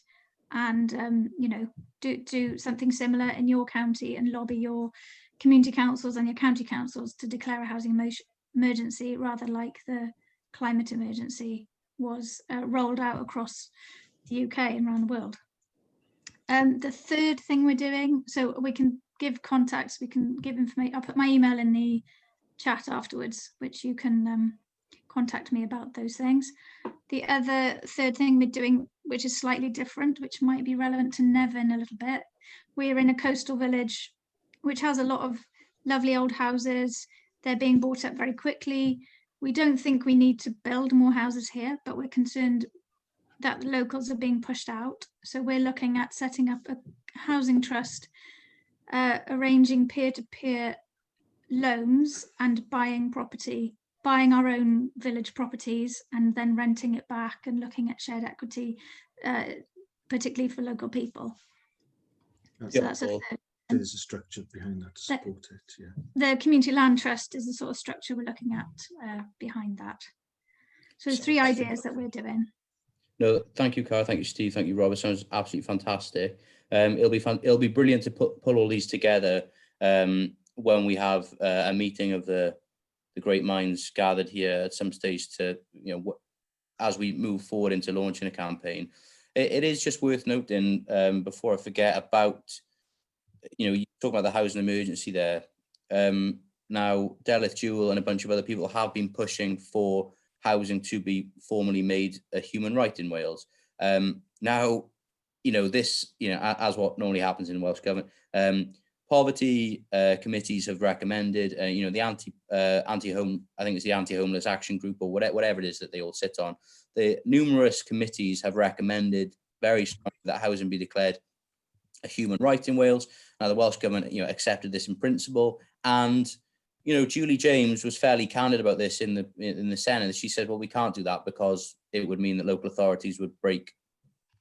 G: and, you know, do something similar in your county and lobby your community councils and your county councils to declare a housing emergency, rather like the climate emergency was rolled out across the UK and around the world. The third thing we're doing, so we can give contacts, we can give information. I'll put my email in the chat afterwards, which you can contact me about those things. The other third thing we're doing, which is slightly different, which might be relevant to Nefyn a little bit, we're in a coastal village which has a lot of lovely old houses. They're being bought up very quickly. We don't think we need to build more houses here, but we're concerned that the locals are being pushed out. So we're looking at setting up a housing trust, arranging peer-to-peer loans and buying property, buying our own village properties and then renting it back and looking at shared equity, particularly for local people.
F: That's
G: So that's a third.
F: There's a structure behind that to support it, yeah.
G: The Community Land Trust is the sort of structure we're looking at behind that. So there's three ideas that we're doing.
A: No, thank you, Cara. Thank you, Steve. Thank you, Rob. It sounds absolutely fantastic. It'll be fun. It'll be brilliant to pull all these together when we have a meeting of the great minds gathered here at some stage to, you know, as we move forward into launching a campaign. It is just worth noting before I forget about, you know, you talk about the housing emergency there. Now, Delyth Jewell and a bunch of other people have been pushing for housing to be formally made a human right in Wales. Now, you know, this, you know, as what normally happens in Welsh Government, poverty committees have recommended, you know, the anti-home, I think it's the anti-homeless action group or whatever it is that they all sit on. The numerous committees have recommended very strongly that housing be declared a human right in Wales. Now, the Welsh Government, you know, accepted this in principle, and you know, Julie James was fairly candid about this in the Senate. She said, well, we can't do that because it would mean that local authorities would break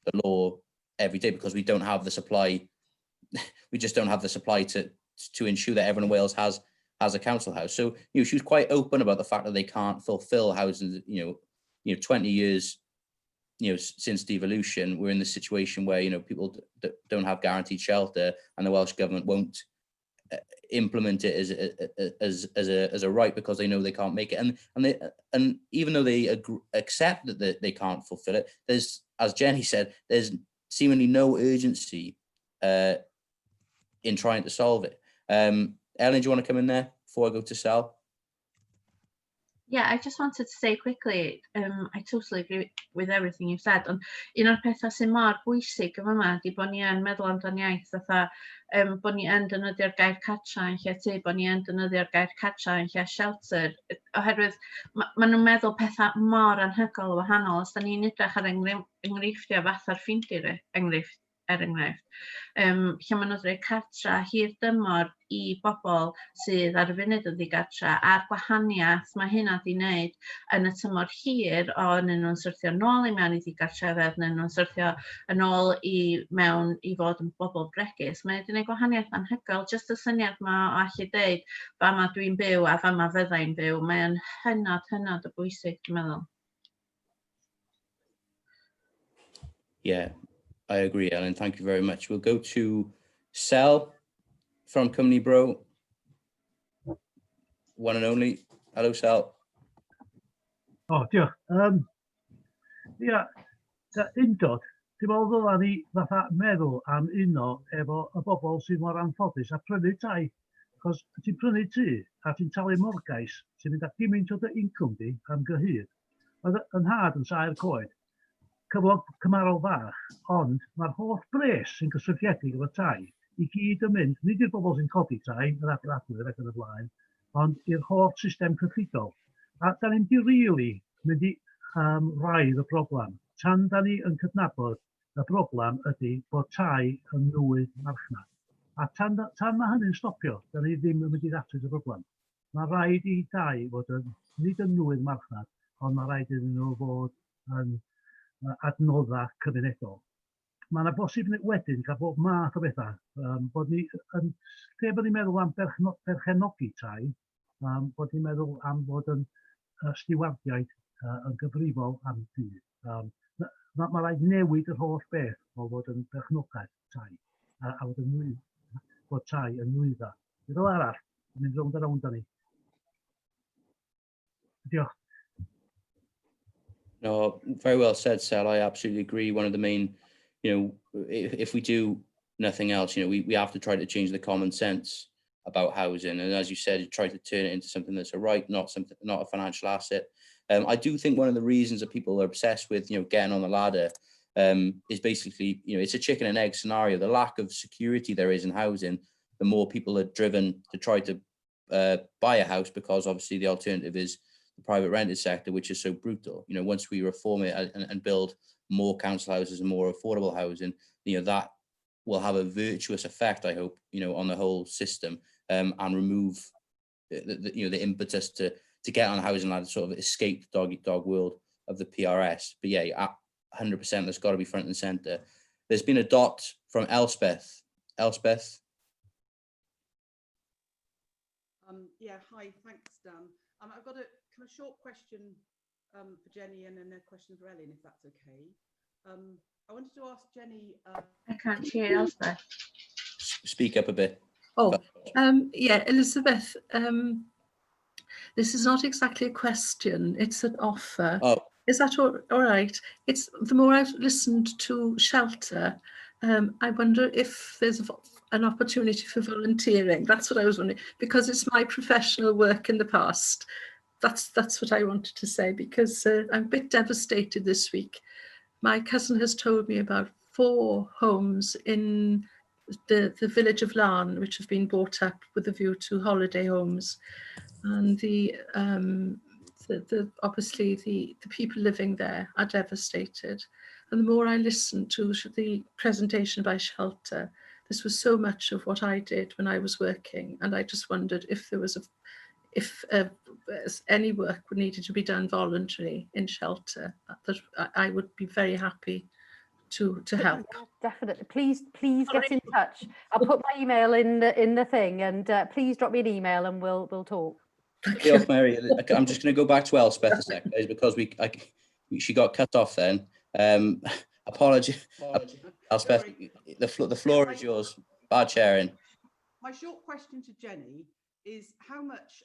A: the law every day because we don't have the supply. we just don't have the supply to ensure that everyone in Wales has a council house. So, you know, she was quite open about the fact that they can't fulfill housing, 20 years, you know, since devolution, we're in the situation where, you know, people don't have guaranteed shelter, and the Welsh government won't implement it as a right because they know they can't make it. And even though they accept that they can't fulfill it, there's, as Jenny said, there's seemingly no urgency in trying to solve it. Ellen, do you want to come in there before I go to Sal?
D: Yeah, I just wanted to say quickly, I totally agree with everything you've said, ond un o'r pethau sy'n mor bwysig yn fama ydy bod ni yn meddwl amdan iaith fatha bod ni yn defnyddio'r gair cartra yn lle tŷ, bod ni yn defnyddio'r gair cartra yn lle shelter, oherwydd ma nhw'n meddwl pethau mor anhygoel o wahanol. Os da ni'n edrych ar enghreifftiau fatha'r Ffindir enghraifft, er enghraifft, lle maen nhw'n rhoi cartra hir dymor i bobl sydd ar y funud yn ddigartra, a'r gwahaniaeth mae hynna 'di wneud yn y tymor hir o neu nhw'n syrthio nôl i mewn i ddigartrefedd neu nhw'n syrthio yn ôl i mewn i fod yn bobl bregus. Mae wedi gwneud gwahaniaeth anhygoel, jyst y syniad 'ma o allu deud fama dwi'n byw a fama fydda i'n byw, mae'n hynod, hynod o bwysig, dwi'n meddwl.
A: Yeah, I agree, Ellen. Thank you very much. We'll go to Sel from Cwmni Bro. One and only. Hello, Sel.
H: O, diolch. Ia, undod, dwi'n meddwl ddyla ni fatha meddwl am uno efo y bobl sydd mor anffodus a prynu tai. Cos ti'n prynu tŷ a ti'n talu morgais sy'n mynd â gymaint o dy incwm di am gyhyd. Oedd 'y nhad yn saer coed, cyflog cymharol fach, ond mae'r holl bres sy'n gysylltiedig efo tai i gyd yn mynd, nid i'r bobl sy'n codi tai, yr adeiladwyr ac yn y blaen, ond i'r holl system cyllidol. A da ni'n di really mynd i wraidd y broblem. Tan da ni yn cydnabod y broblem ydy bod tai yn nwydd marchnad. A tan mae hynny'n stopio, da ni ddim yn mynd i ddatrys y broblem. Mae rhaid i dai fod yn, nid yn nwydd marchnad, ond mae rhaid iddyn nhw fod yn adnoddau cymunedol. Mae yna bosib wedyn cael bob math o bethau. Bod ni, yn, lle bod ni'n meddwl am berchenogi tai, bod ni'n meddwl am fod yn stiwardiaid yn gyfrifol am dŷ. Mae rhaid newid yr holl beth o fod yn berchnogaeth tai a bod tai yn nwyddau. Fel arall, mynd rownd a rownd â ni. Diolch.
A: No, very well said, Sel. I absolutely agree. One of the main, if we do nothing else, we have to try to change the common sense about housing. And as you said, try to turn it into something that's a right, not something, not a financial asset. I do think one of the reasons that people are obsessed with getting on the ladder is basically, it's a chicken and egg scenario. The lack of security there is in housing, the more people are driven to try to buy a house, because obviously the alternative is the private rented sector, which is so brutal. Once we reform it and build more council houses and more affordable housing, that will have a virtuous effect, I hope, on the whole system, and remove the impetus to get on the housing ladder, sort of escape the dog eat dog world of the PRS. But yeah, 100%, that's got to be front and center. There's been a dot from Elspeth. Elspeth.
I: Yeah, hi, thanks, Dan. I've got a kind of short question for Jenny and then a question for Elin, if that's okay. I wanted to ask Jenny.
D: I can't hear Elspeth.
A: Speak up a bit.
J: Oh, yeah, Elizabeth, this is not exactly a question, it's an offer.
A: Oh.
J: Is that all right? It's the more I've listened to Shelter, I wonder if there's an opportunity for volunteering. That's what I was wondering, because it's my professional work in the past. That's what I wanted to say, because I'm a bit devastated this week. My cousin has told me about 4 homes in the village of Laugharne, which have been bought up with a view to holiday homes. And obviously the people living there are devastated. And the more I listened to the presentation by Shelter, this was so much of what I did when I was working. And I just wondered if there was a, if any work would needed to be done voluntarily in Shelter, that I would be very happy to help.
B: Yeah, definitely. Please, please get in touch. I'll put my email in the thing, and please drop me an email and we'll talk.
J: Thank you.
A: Diolch, Mary. I'm just going to go back to Elspeth a second, because she got cut off then. Apology, Elspeth.
I: Sorry.
A: The floor is yours. Bad chairing.
I: My short question to Jenny is how much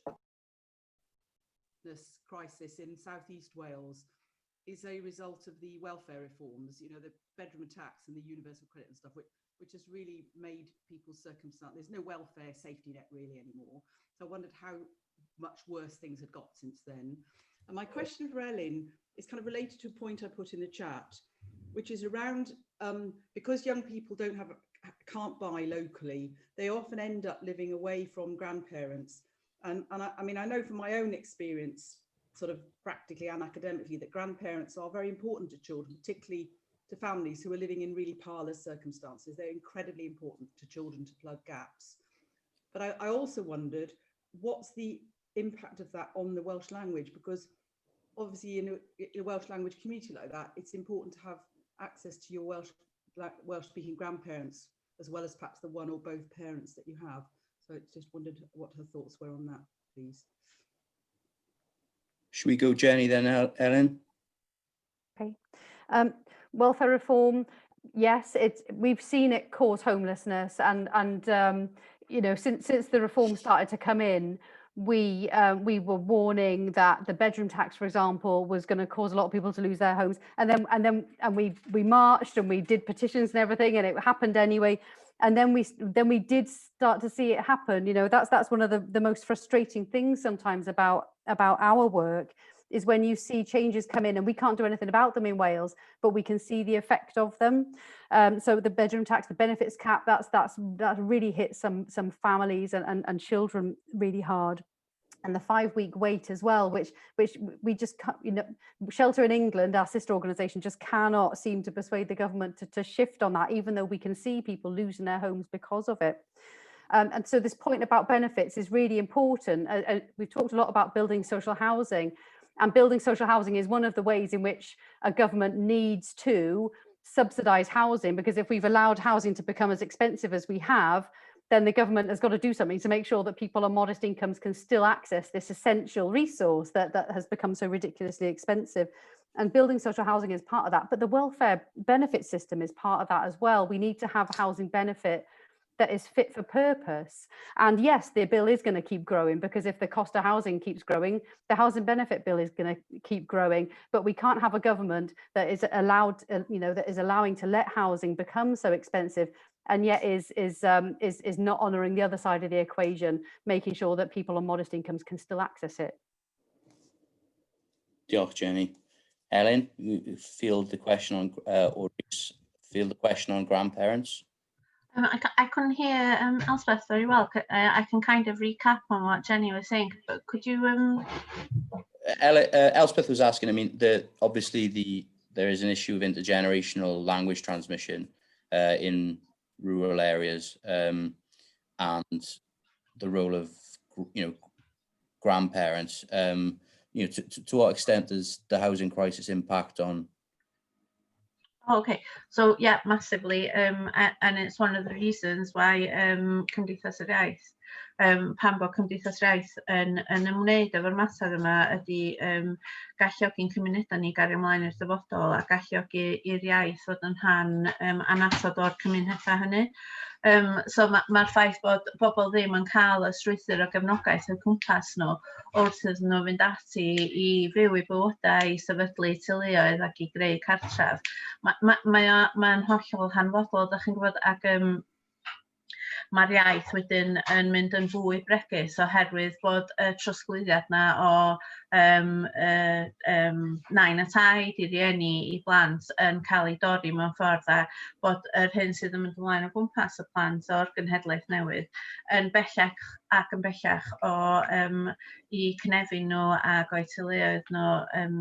I: this crisis in Southeast Wales is a result of the welfare reforms, the bedroom tax and the universal credit and stuff, which has really made people's circumstance. There's no welfare safety net really anymore. So I wondered how much worse things had got since then. And my question for Elin is kind of related to a point I put in the chat, which is around, because young people can't buy locally, they often end up living away from grandparents. And I know from my own experience, sort of practically and academically, that grandparents are very important to children, particularly to families who are living in really parlous circumstances. They're incredibly important to children to plug gaps. But I also wondered, what's the impact of that on the Welsh language? Because obviously in a Welsh language community like that, it's important to have access to your Welsh speaking grandparents, as well as perhaps the one or both parents that you have. So I just wondered what her thoughts were on that, please.
A: Should we go Jenny then, Elin?
B: Okay. Welfare reform, yes, we've seen it cause homelessness, and since the reform started to come in, we were warning that the bedroom tax, for example, was going to cause a lot of people to lose their homes, and then we marched and we did petitions and everything, and it happened anyway. And then we did start to see it happen. That's one of the most frustrating things sometimes about our work, is when you see changes come in and we can't do anything about them in Wales, but we can see the effect of them. So the bedroom tax, the benefits cap, that really hit some families and children really hard. And the 5-week wait as well, which we just can't, you know, Shelter in England, our sister organisation, just cannot seem to persuade the government to shift on that, even though we can see people losing their homes because of it. And so this point about benefits is really important. We've talked a lot about building social housing, and building social housing is one of the ways in which a government needs to subsidise housing, because if we've allowed housing to become as expensive as we have, then the government has got to do something to make sure that people on modest incomes can still access this essential resource that has become so ridiculously expensive. And building social housing is part of that, but the welfare benefit system is part of that as well. We need to have a housing benefit that is fit for purpose. And yes, the bill is going to keep growing, because if the cost of housing keeps growing, the housing benefit bill is going to keep growing. But we can't have a government that is allowed, you know, that is allowing to let housing become so expensive, and yet is not honouring the other side of the equation, making sure that people on modest incomes can still access it.
A: Diolch, Jenny. Elin, you field the question on, or field the question on grandparents.
D: I couldn't hear Elspeth very well. I can kind of recap on what Jenny was saying, but could you?
A: Elspeth was asking. Obviously there is an issue of intergenerational language transmission in rural areas, and the role of grandparents. To what extent does the housing crisis impact on?
D: Okay, so yeah, massively, and it's one of the reasons why Cymdeithas yr Iaith, pam bod Cymdeithas yr Iaith yn ymwneud efo'r mater yma ydy galluogi'n cymunedau ni gario ymlaen i'r dyfodol a galluogi i'r iaith fod yn rhan annatod o'r cymunedau hynny. So mae'r ffaith bod bobl ddim yn cael y strwythur o gefnogaeth o'u cwmpas nhw wrth iddyn nhw fynd ati i fyw eu bywydau, i sefydlu teuluoedd ac i greu cartref. Mae hollol hanfodol, ydych chi'n gwybod, ac mae'r iaith wedyn yn mynd yn fwy bregus oherwydd bod y trosglwyddiad 'na o nain a taid i rieni i blant yn cael ei dorri mewn ffordd, a bod yr hyn sydd yn mynd ymlaen o gwmpas y plant o'r genhedlaeth newydd yn bellach ac yn bellach o eu cynefin nhw ac o'u teuluoedd nhw.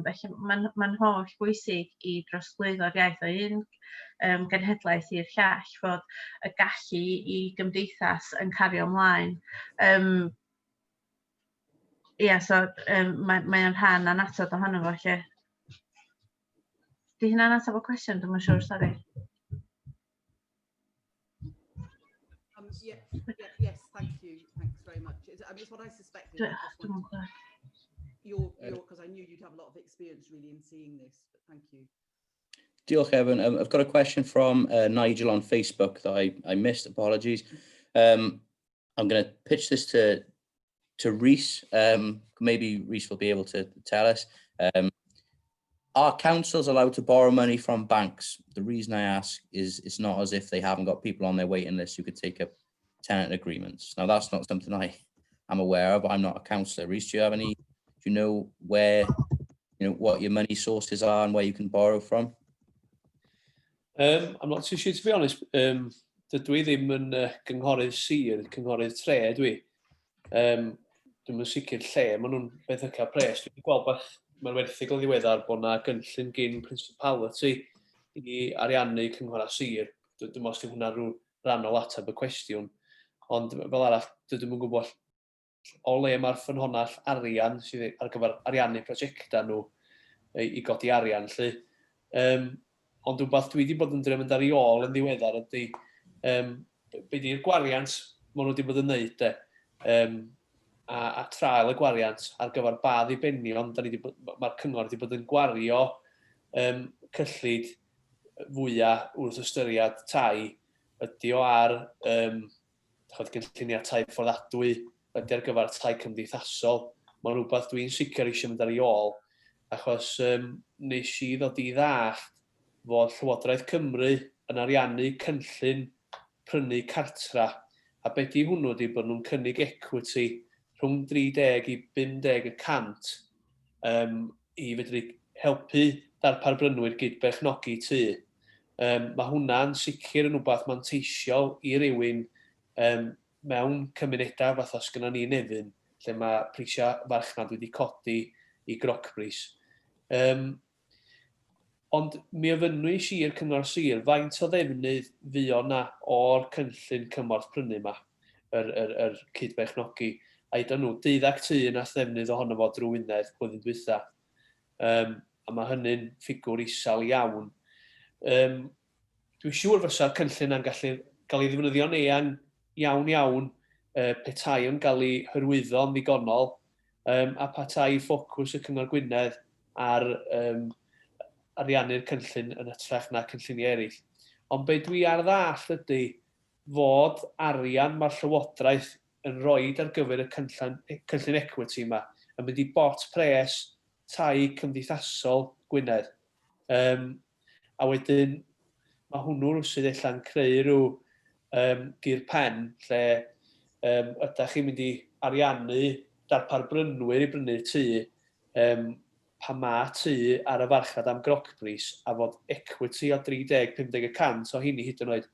D: Felly mae'n holl bwysig i drosglwyddo'r iaith o un genhedlaeth i'r llall, fod y gallu i gymdeithas yn cario ymlaen. Ia, so mae o'n rhan annatod ohono fo, lle. Di hynna'n ateb y cwestiwn? Dwi'm yn siŵr, sori.
I: Yeah, yes, thank you. Thanks very much. It's, I mean, it's what I suspected. I just
D: Dwi'm yn
I: wanted
D: gwybod.
I: your, because I knew you'd have a lot of experience really in seeing this, but thank you.
A: Diolch, Evan. I've got a question from Nigel on Facebook that I missed. Apologies. I'm going to pitch this to Rhys. Maybe Rhys will be able to tell us. Are councils allowed to borrow money from banks? The reason I ask is it's not as if they haven't got people on their waiting list who could take up tenant agreements. Now, that's not something I am aware of. I'm not a councillor. Rhys, do you have any, do you know where, you know, what your money sources are and where you can borrow from?
C: I'm not too sure, to be honest. Dydw i ddim yn gynghorydd sir, cynghorydd tre dwi. Dwi'm yn sicr lle maen nhw'n benthyca pres. Dwi'n gweld bach mewn erthygl ddiweddar bod yna gynllun gyn Principality i ariannu cynghorau sir. Dwi'n meddwl os 'di hwnna rhyw rannol ateb y cwestiwn. Ond fel arall, dydw i'm yn gwybod o le mae'r ffynhonnell arian sydd ar gyfer ariannu prosiectau nhw i godi arian. Lly. Ond rhywbeth dwi wedi bod yn drio mynd ar ei ôl yn ddiweddar ydy be di'r gwariant maen nhw wedi bod yn neud de. A trael y gwariant ar gyfer ba ddibenion da ni 'di bod, mae'r cyngor wedi bod yn gwario cyllid fwyaf wrth ystyried tai ydy o ar ch'od, gynlluniau tai fforddadwy, ydy ar gyfer tai cymdeithasol. Mae'n rhywbeth dwi'n sicr eisiau mynd ar ei ôl, achos nes i ddod i ddallt fod Llywodraeth Cymru yn ariannu cynllun prynu cartra, a be di hwnnw ydy bod nhw'n cynnig equity rhwng 30 i 50% i fedru helpu darpar brynwyr gyd-berchnogi tŷ. Mae hwnna'n sicr yn rhywbeth manteisiol i rywun mewn cymunedau fatha sgynnon ni yn Nefyn, lle mae prisiau farchnad wedi codi i grocbris. Ond mi ofynnwys i i'r Cyngor Sir faint o ddefnydd fuo 'na o'r cynllun cymorth prynu 'ma, yr cyd-berchnogi, a udan nhw, deuddag tŷ nath ddefnydd ohono fo drwy Wynedd blwyddyn dwytha. A mae hynny'n ffigwr isel iawn. Dwi'n siŵr fysa'r cynllun yna'n gallu gael ei ddefnyddio'n eang iawn iawn petai o'n gael ei hyrwyddo'n ddigonol, a petai ffocws y Cyngor Gwynedd ar ariannu'r cynllun yn hytrach na cynlluniau eraill. Ond be dwi ar ddallt ydy fod arian mae'r Llywodraeth yn rhoid ar gyfer y cynllun equity yma yn mynd i bot pres tai cymdeithasol Gwynedd. A wedyn mae hwnnw rywsut ella'n creu rhyw gur pen lle ydych chi'n mynd i ariannu darpar brynwyr i brynu tŷ pan mae tŷ ar y farchnad am grocbris a fod equity o 30-50% o hynny hyd yn oed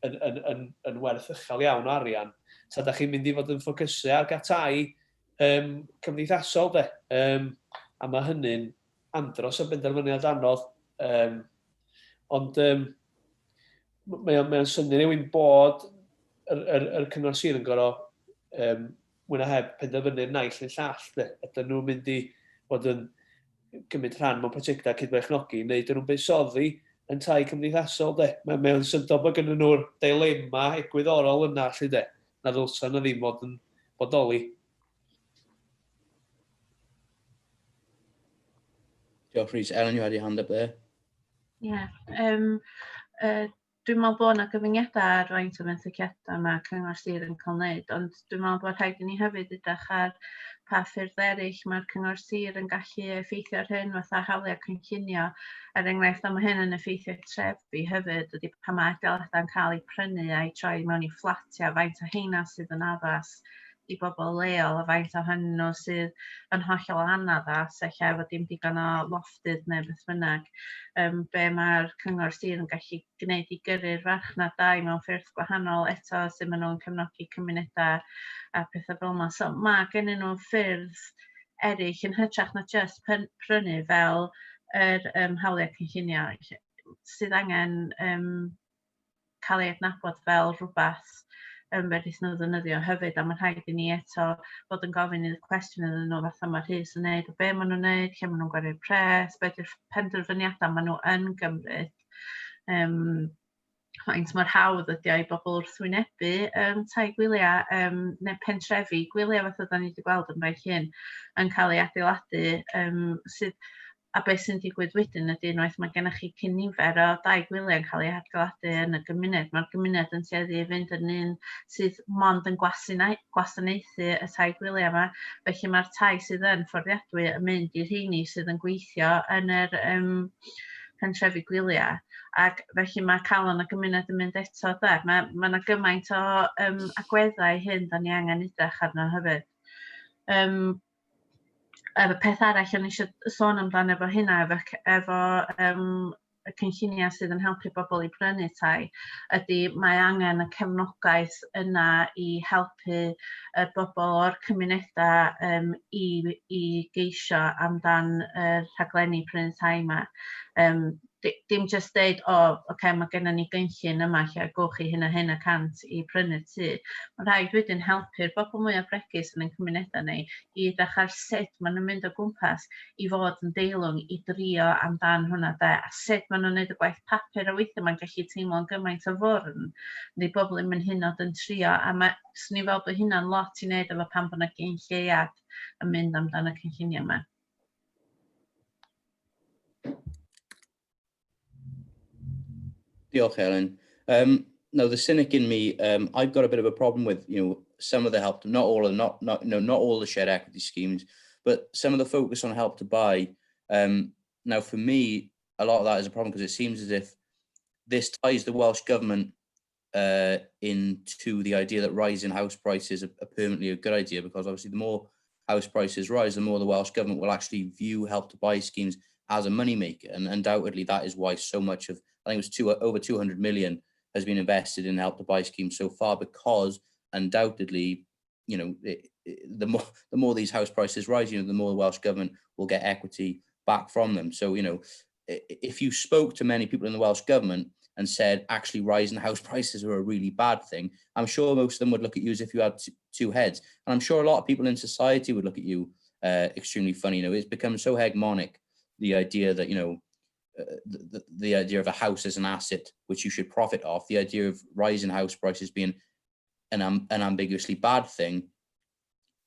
C: yn werth uchel iawn o arian. So da chi'n mynd i fod yn ffocysu ar gael tai cymdeithasol de. A mae hynny'n andros o benderfyniad anodd. Ond mae o'n synnu rhywun bod yr Cyngor Sir yn gorfod mwy na heb penderfynu'r naill neu'r llall. De. Ydyn nhw'n mynd i fod yn cymryd rhan mewn prosiectau cydberchnogi, neu ydyn nhw'n buddsoddi yn tai cymdeithasol, de. Mae o'n syndod bod gennyn nhw'r dilema egwyddorol yna, lly, de, na ddylsa na ddim fod yn bodoli.
A: Diolch, Rhys. Ellen, you had your hand up there.
D: Yeah. Dwi'n meddwl bod yna gyfyngiadau ar faint o fenthyciadau mae Cyngor Sir yn cael wneud, ond dwi'n meddwl bod rhaid i ni hefyd edrych ar pa ffyrdd eraill mae'r Cyngor Sir yn gallu effeithio ar hyn, fatha hawliau cynllunio. Er enghraifft, a mae hyn yn effeithio trefi hefyd, ydy pan mae adeiladau'n cael eu prynu a'u troi mewn i fflatiau, faint o heina sydd yn addas i bobl leol a faint ohonyn nhw sydd yn hollol anaddas, ella efo dim digon o lofftydd neu beth bynnag. Be mae'r Cyngor Sir yn gallu gwneud i gyrru'r farchnad dai mewn ffyrdd gwahanol eto, sut maen nhw'n cefnogi cymunedau a pethau fel yma. So mae gennyn nhw ffyrdd eraill yn hytrach na jyst prynu fel yr hawliau cynllunio sydd angen cael ei adnabod fel rhywbeth fedrith nhw ddefnyddio hefyd, a mae'n rhaid i ni eto fod yn gofyn i'r cwestiwn iddyn nhw fatha mae Rhys yn neud, o be maen nhw'n neud, lle maen nhw'n gwario'r pres, be di'r penderfyniadau maen nhw yn gymryd. Faint mor hawdd ydy o i bobl wrthwynebu tai gwyliau neu pentrefi gwyliau fatha da ni wedi gweld yn Bae Llŷn yn cael ei adeiladu, sydd, a beth sy'n digwydd wedyn ydy unwaith mae gennych chi cynifer o dai gwyliau yn cael ei adeiladu yn y gymuned, mae'r gymuned yn tueddu i fynd yn un sydd mond yn gwasanaethu y tai gwyliau yma, felly mae'r tai sydd yn fforddiadwy yn mynd i'r rheini sydd yn gweithio yn yr pentrefi gwyliau, ac felly mae calon y gymuned yn mynd eto de. Mae 'na gymaint o agweddau hyn da ni angen edrych arno hefyd. Y peth arall o'n i eisiau sôn amdano efo hynna, efo y cynlluniau sydd yn helpu bobl i brynu tai, ydy mae angen y cefnogaeth yna i helpu y bobl o'r cymunedau i geisio amdan y rhaglenni prynu tai yma. Dim jyst deud, o, oh, okay, mae gennym ni gynllun yma lle gewch chi hyn a hyn y cant i prynu tŷ. Mae'n rhaid wedyn helpu'r bobl mwyaf bregus yn ein cymunedau ni i edrych ar sut maen nhw'n mynd o gwmpas i fod yn deilwng i drio amdan hwnna de, a sut maen nhw'n neud y gwaith papur, a weithiau mae'n gallu teimlo'n gymaint o fwrn, neu bobl ddim yn hyd yn oed yn trio, a mae, swn i'n fel bod hynna'n lot i wneud efo pan bod yna gyn lleiad yn mynd amdan y cynlluniau yma.
A: Diolch, Ellen. Now, the cynic in me, I've got a bit of a problem with some of the help, not all of, not, not, no, not all the shared equity schemes, but some of the focus on help to buy. Now, for me, a lot of that is a problem because it seems as if this ties the Welsh Government into the idea that rising house prices are permanently a good idea, because obviously the more house prices rise, the more the Welsh Government will actually view help to buy schemes as a moneymaker. And undoubtedly that is why so much of, I think it was over 200 million has been invested in help to buy schemes so far, because undoubtedly, the more these house prices rise, the more the Welsh Government will get equity back from them. So, if you spoke to many people in the Welsh Government and said, actually rising house prices are a really bad thing, I'm sure most of them would look at you as if you had two heads. And I'm sure a lot of people in society would look at you extremely funny. It's become so hegemonic, the idea that, the idea of a house as an asset which you should profit off, the idea of rising house prices being an ambiguously bad thing,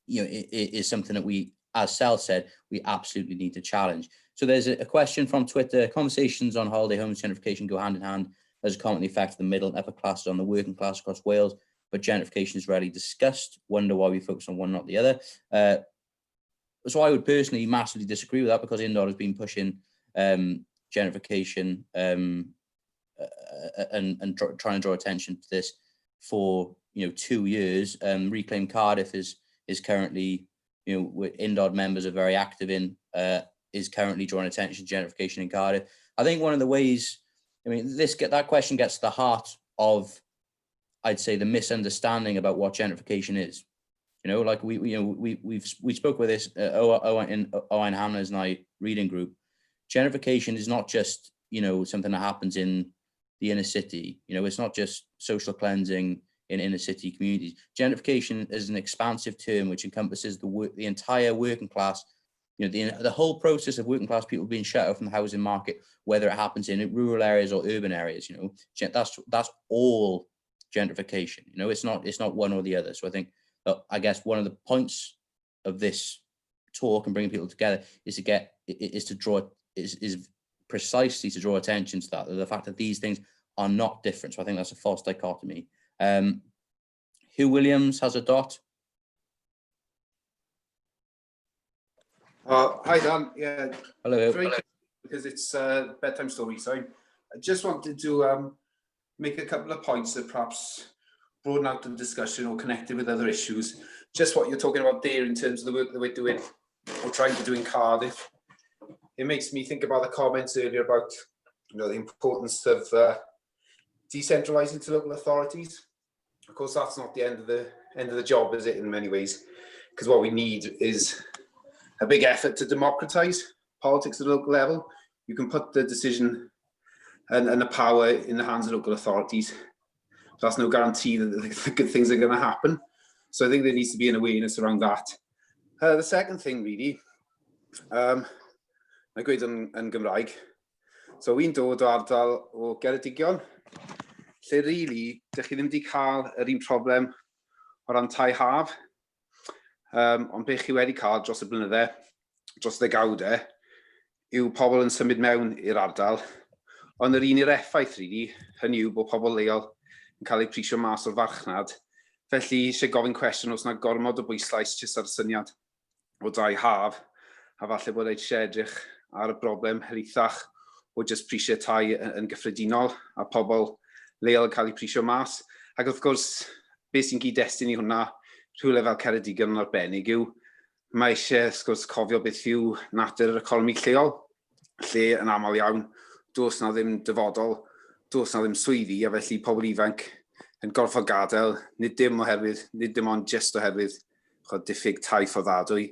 A: it is something that we, as Sel said, we absolutely need to challenge. So there's a question from Twitter: conversations on holiday homes gentrification go hand in hand as a comment on the effect of the middle and upper classes on the working class across Wales, but gentrification is rarely discussed. Wonder why we focus on one, not the other. So I would personally massively disagree with that, because Undod has been pushing gentrification and trying to draw attention to this for 2 years. Reclaim Cardiff is currently, Undod members are very active in, is currently drawing attention to gentrification in Cardiff. I think one of the ways, I mean, this get that question gets to the heart of, I'd say, the misunderstanding about what gentrification is. We spoke with this in Owain Hamner's and I reading group. Gentrification is not just something that happens in the inner city. It's not just social cleansing in inner city communities. Gentrification is an expansive term which encompasses the entire working class. The whole process of working class people being shut out from the housing market, whether it happens in rural areas or urban areas. That's all gentrification. It's not one or the other. So I think that, I guess one of the points of this talk and bringing people together is to get, is to draw, is, is precisely to draw attention to that, the fact that these things are not different. So I think that's a false dichotomy. Hugh Williams has a dot.
K: Hi, Dan. Yeah.
A: Hello.
K: Very quick, because it's bedtime story time. I just wanted to make a couple of points that perhaps broaden out the discussion or connected with other issues. Just what you're talking about there in terms of the work that we're doing or trying to do in Cardiff. It makes me think about the comments earlier about the importance of decentralising to local authorities. Of course, that's not the end of the job, is it, in many ways? Because what we need is a big effort to democratise politics at the local level. You can put the decision and the power in the hands of local authorities. But that's no guarantee that the good things are going to happen. So I think there needs to be an awareness around that. The second thing, really, mae gweud yn Gymraeg. So wy'n dod o ardal o Geredigion, lle really, dych chi ddim wedi cael yr un problem o ran tai haf. Ond beth chi wedi cael dros y blynydde, dros y ddegawdau, yw pobl yn symud mewn i'r ardal. Ond yr un i'r effaith, really, hynny yw bod pobl leol yn cael eu prisio mas o'r farchnad. Felly, eisiau gofyn cwestiwn os yna gormod o bwyslais jyst ar y syniad o dai haf, a falle bod eisiau edrych ar y broblem helaethach o jyst prisiau tai yn gyffredinol a pobl leol yn cael eu prisio mas. Ac wrth gwrs, beth sy'n gyd-destun i hwnna, rhywle fel Ceredigion yn arbennig yw, mae eisiau, wrth gwrs, cofio beth yw natur yr economi lleol, lle yn aml iawn, does na ddim dyfodol, does na ddim swyddi, a felly pobl ifanc yn gorfod gadael, nid dim oherwydd, nid dim ond jyst oherwydd chod, diffyg tai fforddadwy,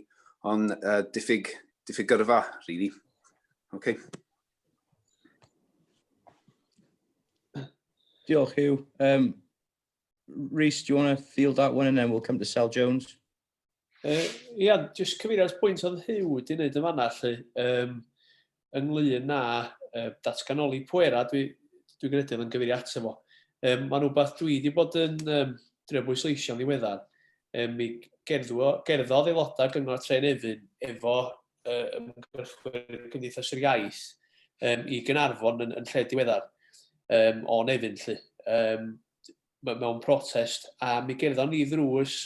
K: ond diffyg, diffyg gyrfa, really. Okay.
A: Diolch, Hugh. Rhys, do you want to field that one and then we'll come to Sel Jones?
C: Ia, jyst cyfeirio at pwynt oedd Hugh wedi wneud yn fanna, lle, ynglyn â datganoli pwerau, dwi'n dwi gredu oedd yn gyfeirio ato fo. Mae'n rhywbeth dwi wedi bod yn drio bwysleisio'n ddiweddar. Mi gerddo, gerddodd aelodau Gyngor Tre Nefyn efo ymgyrchwyr Cymdeithas yr Iaith i Gaernarfon yn lle diweddar o Nefyn, lle, mewn protest, a mi gerddon ni ddrws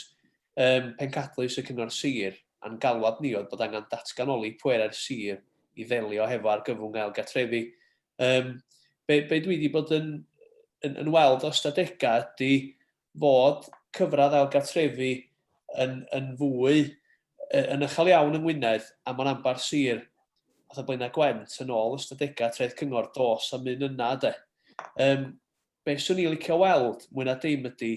C: pencadlys y Cyngor Sir, a'n galwad ni oedd bod angen datganoli pwerau'r sir i ddelio hefo argyfwng ail gartrefi. Be dwi wedi bod yn weld o ystadegau ydy fod cyfradd ail gartrefi yn fwy, yn uchel iawn yng Ngwynedd a mewn ambell sir fatha Blaenau Gwent yn ôl ystadegau Treth Cyngor dos am un yna de. Be swn i'n licio weld mwy na dim ydy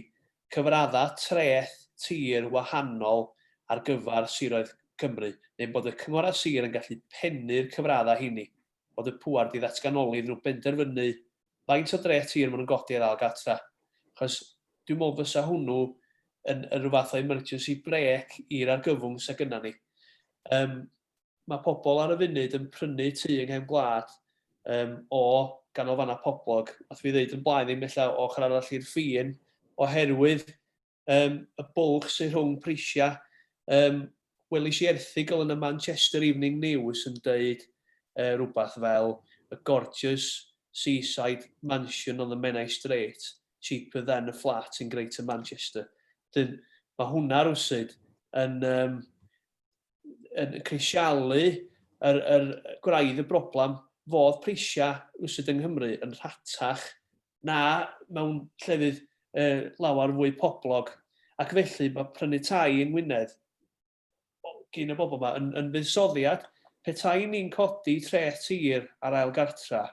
C: cyfraddau treth tir wahanol ar gyfer siroedd Cymru, neu bod y cynghorau sir yn gallu pennu'r cyfraddau heini, bod y pŵer 'di ddatganoli iddyn nhw benderfynu faint o dreth tir maen nhw'n godi ar ail gartra. Achos dwi'n meddwl fysa hwnnw yn rhyw fath o emergency brake i'r argyfwng sydd gynna ni. Mae pobl ar y funud yn prynu tŷ yng nghefn gwlad o ganolfannau poblog, nath fi ddeud yn blaen ddim ella o ochr arall i'r ffin, oherwydd y bwlch sydd rhwng prisiau. Welis i erthygl yn y Manchester Evening News yn deud rhywbeth fel a gorgeous seaside mansion on the Menai Strait, cheaper than a flat in Greater Manchester. Dyn, mae hwnna rwsyd yn crisialu yr gwraidd y broblem fod prisiau rwsyd yng Nghymru yn rhatach na mewn llefydd lawer fwy poblog. Ac felly mae prynu tai yng Ngwynedd gyn y bobl yma yn fuddsoddiad. Petai ni'n codi treth tir ar ail gartra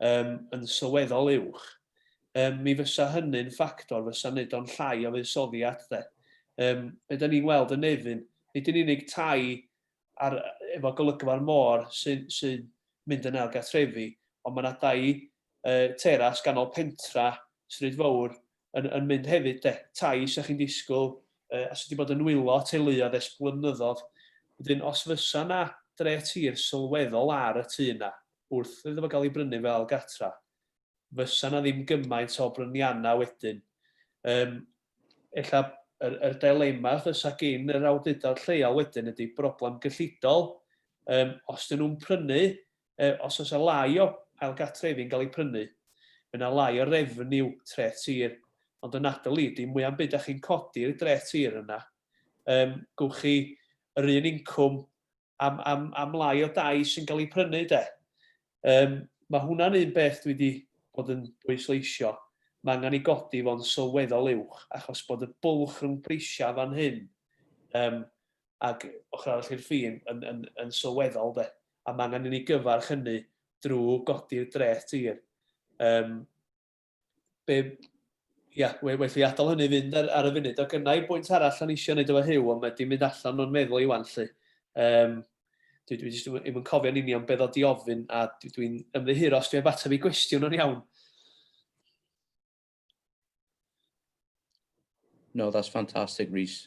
C: yn sylweddol uwch, mi fysa hynny'n ffactor fysa'n neud o'n llai o fuddsoddiad de. Be da ni'n weld yn Nefyn, nid yn unig tai ar, efo golygfa'r môr sy'n sy mynd yn ail gartrefi, ond mae yna dai teras ganol pentra, stryd fawr, yn mynd hefyd de. Tai sy'ch chi'n disgwyl, a sydd wedi bod yn nwylo teuluoedd ers blynyddoedd. Wedyn, os fysa na dre tir sylweddol ar y tŷ yna, wrth iddo fo gael ei brynu fel gartra, fysa na ddim gymaint o bryniannau wedyn. Ella yr dilema fysa gin yr awdurdod lleol wedyn ydy broblem gyllidol. Os dyn nhw'n prynu, os oes lai o ailgartrefi'n cael eu prynu, mae yna lai o refeniw treth tir. Ond yn adel i, dim mwy am byd â chi'n codi'r dreth tir yna. Gwch chi yr un incwm am lai o dai sy'n cael eu prynu de. Mae hwnna'n un beth dwi wedi bod yn bwysleisio. Mae angen i godi fo'n sylweddol uwch, achos bod y bwlch rhwng prisiau fan hyn ac ochr arall i'r ffin yn sylweddol de. A mae angen i ni gyfarch hynny drwy godi'r dreth tir. Be, ia, well i adael hynny fynd ar y funud. O gynna i bwynt arall o'n eisiau gwneud efo Huw, ond mae di mynd allan o'n meddwl i wan, lly. Dwi jyst ddim yn cofio'n union beth oedd di ofyn, a dwi'n ymddiheuro os dwi'n ateb i gwestiwn o'n iawn.
A: No, that's fantastic, Rhys.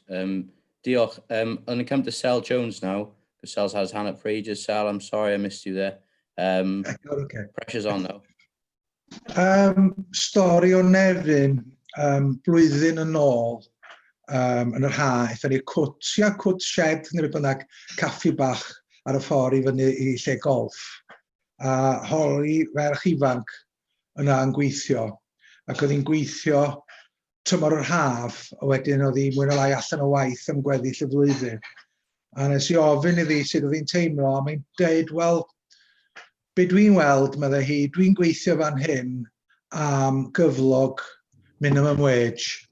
A: Diolch. I'm going to come to Sel Jones now, because Sel's had his hand up for ages. Sel, I'm sorry I missed you there.
F: Okay.
A: Pressure's on, though.
L: Stori o Nefyn, blwyddyn yn ôl, yn yr ha, aethon ni cwt, ia, cwt shed neu beth bynnag, caffi bach ar y ffordd i fyny i lle golff. A holi ferch ifanc yna yn gweithio, ac oedd hi'n gweithio tymor yr haf, a wedyn oedd hi mwy na lai allan o waith am gweddill y flwyddyn. A nes i ofyn iddi sut oedd hi'n teimlo, a mae'n deud, wel, be dwi'n weld, meddai hi, dwi'n gweithio fan hyn am gyflog minimum wage,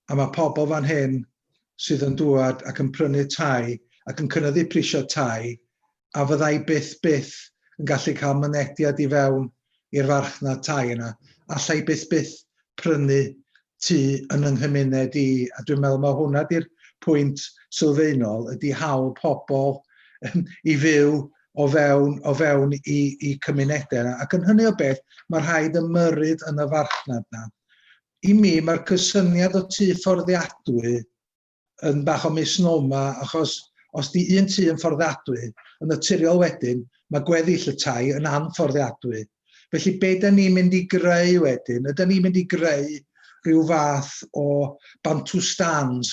L: a mae pobl fan hyn sydd yn dŵad ac yn prynu tai ac yn cynyddu prisio tai, a fydda i byth byth yn gallu cael mynediad i fewn i'r farchnad tai yna. Alla i byth byth prynu tŷ yn yng nghymuned i, a dwi'n meddwl mae hwnna di'r pwynt sylfaenol, ydy hawl pobl i fyw o fewn, o fewn i, i cymunedau yna. Ac yn hynny o beth, mae rhaid ymyrryd yn y farchnad na. I mi, mae'r cysyniad o tŷ fforddiadwy yn bach o misnomer, achos os di un tŷ yn fforddiadwy, yn naturiol wedyn, mae gweddill y tai yn anfforddiadwy. Felly be da ni'n mynd i greu wedyn? Ydyn ni'n mynd i greu rhyw fath o Bantustans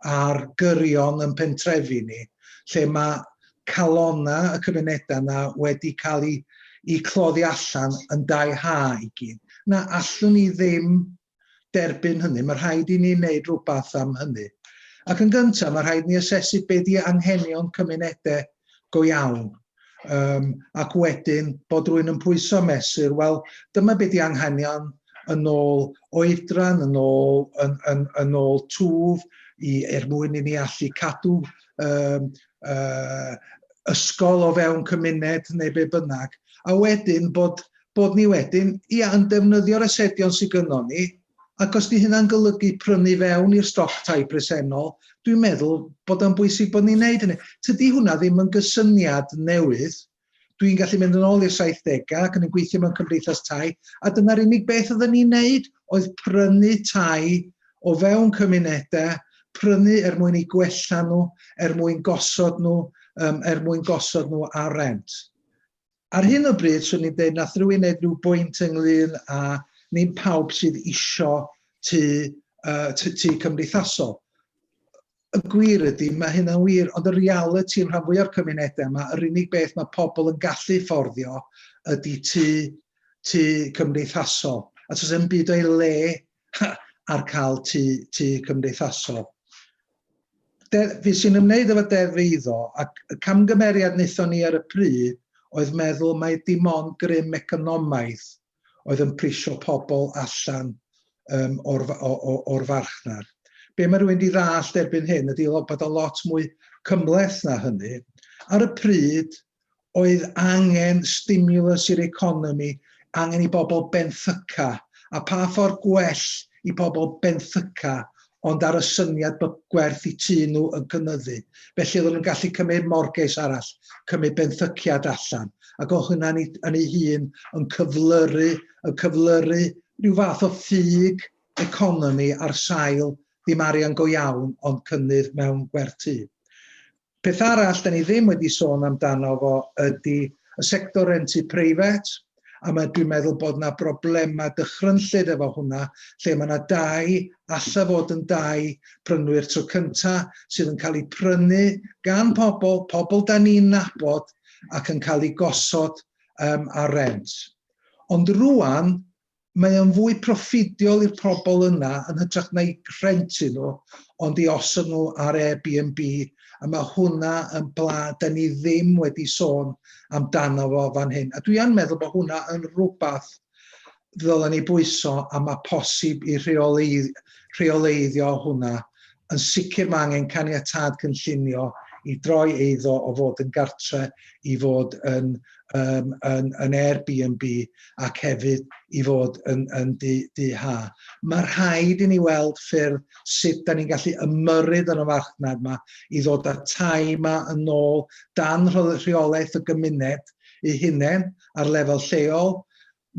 L: ar gyrion yn pentrefi ni, lle mae calonna y cymunedau yna wedi cael eu, eu cloddi allan yn dai ha i gyd. Na, allwn ni ddim derbyn hynny. Mae rhaid i ni wneud rhywbeth am hynny. Ac yn gyntaf, mae rhaid ni asesu be di anghenion cymunedau go iawn. Ac wedyn bod rhywun yn pwyso mesur, wel, dyma be di anghenion yn ôl oedran, yn ôl, yn, yn, yn ôl twf, i, er mwyn i ni allu cadw ysgol o fewn cymuned neu be bynnag. A wedyn bod bod ni wedyn, ia, yn defnyddio'r asedion sydd gynnon ni, ac os 'di hynna'n golygu prynu fewn i'r stoc tai presennol, dwi'n meddwl bod o'n bwysig bod ni'n neud hynny. Tydi hwnna ddim yn gysyniad newydd. Dwi'n gallu mynd yn ôl i'r 70au ac yn gweithio mewn cymdeithas tai, a dyna'r unig beth oedden ni'n neud oedd prynu tai o fewn cymunedau, prynu er mwyn eu gwella nhw, er mwyn gosod nhw, um, er mwyn gosod nhw ar rent. Ar hyn o bryd, swn i'n dweud, nath rhywun wneud rhyw bwynt ynglyn â nim pawb sydd isio tŷ, tŷ, tŷ cymdeithasol. Y gwir ydy, mae hynna'n wir, ond y reality yn rhan fwy o'r cymunedau yma, yr unig beth mae pobl yn gallu fforddio ydy tŷ, tŷ cymdeithasol. A does dim byd o'i le ar cael tŷ, tŷ cymdeithasol. Fi sy'n ymwneud efo deddf eiddo, ac y camgymeriad wnaethon ni ar y pryd oedd meddwl mai dim ond grym economaidd oedd yn prisio pobl allan um, o'r, o, o, o'r farchnad. Be mae rhywun wedi ddallt erbyn hyn ydy bod o lot mwy cymhleth na hynny. Ar y pryd, oedd angen stimulus i'r economi, angen i bobl benthyca, a pa ffordd gwell i bobl benthyca ond ar y syniad bod gwerth i tŷ nhw yn cynyddu. Felly oedden nhw'n gallu cymryd morgais arall, cymryd benthyciad allan, ac oedd hwnna'n yn ei hun yn cyflyru, yn cyflyru rhyw fath o ffug economi ar sail ddim arian go iawn ond cynnydd mewn gwerth tŷ. Peth arall da ni ddim wedi sôn amdano fo ydy y sector rentu preifat, a mae, dwi'n meddwl bod yna broblemau dychrynllyd efo hwnna, lle mae yna dai, alla fod yn dai prynwyr tro cynta, sydd yn cael eu prynu gan pobl, pobl da ni'n nabod, ac yn cael eu gosod um, ar rent. Ond rwan, mae o'n fwy proffidiol i'r pobl yna yn hytrach na'i rhentu nhw, ond i osod nhw ar Airbnb, a mae hwnna yn bla da ni ddim wedi sôn amdano fo fan hyn. A dwi yn meddwl bod hwnna yn rhywbeth ddylen ni bwyso a mae posib i rheoleidd, rheoleiddio hwnna. Yn sicr mae angen caniatâd cynllunio i droi eiddo o fod yn gartre i fod yn um, yn, yn Airbnb ac hefyd i fod yn, yn DH. Mae rhaid i ni weld ffyrdd sut da ni'n gallu ymyrryd yn y farchnad yma i ddod â tai yma yn ôl dan rheolaeth y gymuned ei hunain ar lefel lleol.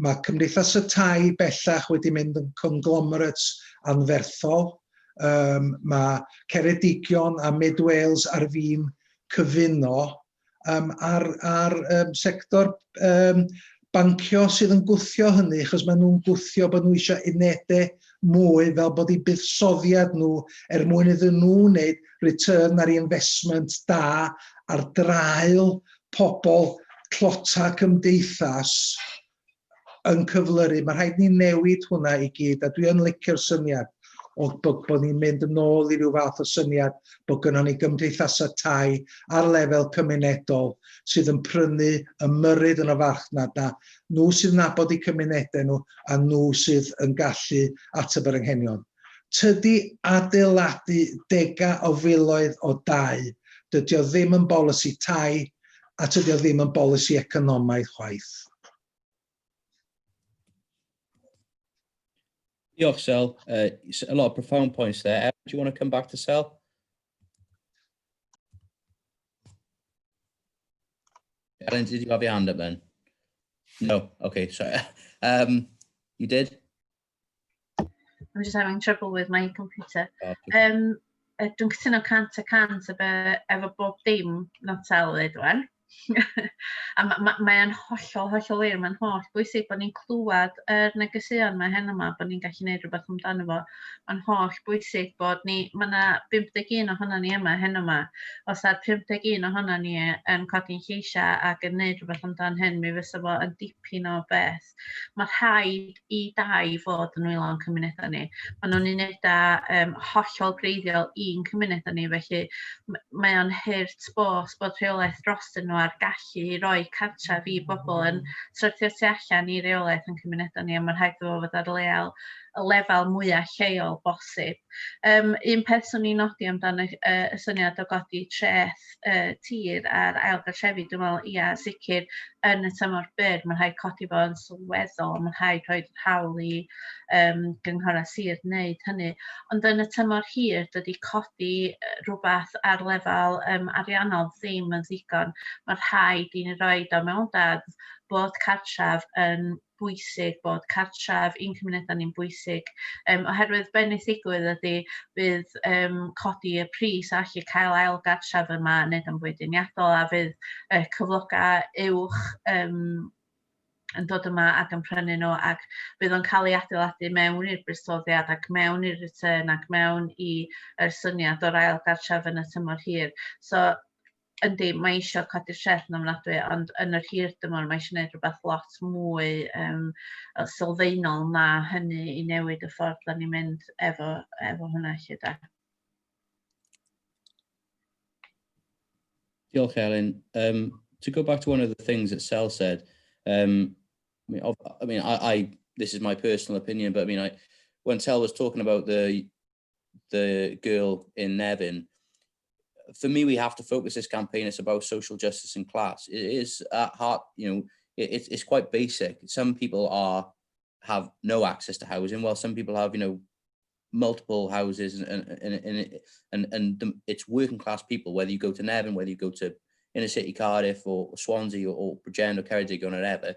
L: Mae Cymdeithas y Tai bellach wedi mynd yn conglomerates anferthol. Um, mae Ceredigion a Mid Wales ar fin cyfuno um, ar, ar um, sector um, Bancio sydd yn gwthio hynny, achos maen nhw'n gwthio bod nhw eisiau unedau mwy fel bod eu buddsoddiad nhw er mwyn iddyn nhw wneud return ar investment da ar draul pobl tlota cymdeithas yn cyflyru. Mae rhaid ni newid hwnna i gyd, a dwi yn licio'r syniad o bod, bod ni'n mynd yn ôl i ryw fath o syniad bod gynnon ni gymdeithasau tai ar lefel cymunedol sydd yn prynu ymyrryd yn y farchnad na, nhw sydd yn nabod eu cymunedau nhw a nhw sydd yn gallu ateb yr anghenion. Tydi adeiladu degau o filoedd o dai, dydy o ddim yn bolisi tai a tydi o ddim yn bolisi economaidd chwaith.
A: Diolch, Sel. A lot of profound points there. do you want to come back to Sel? Ellen, did you have your hand up then? No, okay, sorry. You did?
D: I'm just having trouble with my computer. Oh, okay. Dwi'n cytuno 100% efo bob dim nath Sel ddeud wan. A mae ma, mae o'n hollol, hollol wir. Mae'n holl bwysig bod ni'n clywed yr negeseuon mae hyn yma, bod ni'n gallu gwneud rhywbeth amdano fo. Mae'n holl bwysig bod ni, mae yna 51 ohono ni yma hyn yma. Os ar 51 ohono ni yn codi'n lleisiau ac yn gwneud rhywbeth amdan hyn, mi fysa fo yn dipyn o beth. Mae rhaid i dai fod yn nwylo'n cymunedau ni. Maen nhw'n unedau hollol greiddiol i'n cymunedau ni, felly mae o'n hurt bos bod rheolaeth drostyn nhw a'r gallu i roi cartref i bobl yn syrthio tu allan i reolaeth yn cymunedau ni, a mae'n rhaid iddo fo fod ar lefel, y lefel mwyaf lleol bosib. Un peth swn i'n nodi amdano y syniad o godi treth tir ar ail gartrefi, dwi'n meddwl, ia, sicr yn y tymor byr, mae'n rhaid codi fo yn sylweddol, mae'n rhaid rhoi'r hawl i gynghorau sir wneud hynny. Ond yn y tymor hir, dydy codi rhywbeth ar lefel ariannol ddim yn ddigon. Mae rhaid i ni roed o mewn deddf bod cartref yn bwysig, bod cartref i'n cymunedau ni'n bwysig, oherwydd be wneith ddigwydd ydy bydd codi y pris a allu cael ail gartref yma yn neud o'n fwy deniadol, a fydd y cyflogau uwch yn dod yma ac yn prynu nhw, ac bydd o'n cael ei adeiladu mewn i'r buddsoddiad ac mewn i'r return ac mewn i'r syniad o'r ail gartref yn y tymor hir. So yndi, mae eisiau codi'r treth yn ofnadwy, ond yn yr hir dymor mae eisiau gwneud rhywbeth lot mwy sylfaenol na hynny i newid y ffordd da ni'n mynd efo hwnna 'lly de.
A: Diolch, Elin. To go back to one of the things that Sel said, I mean, this is my personal opinion, but I mean, when Sel was talking about the girl in Nefyn, for me, we have to focus this campaign. It's about social justice and class. It is at heart, it's quite basic. Some people have no access to housing, while some people have multiple houses, and it's working class people, whether you go to Nefyn, whether you go to inner city Cardiff or Swansea or Bridgend or Ceredigion or whatever,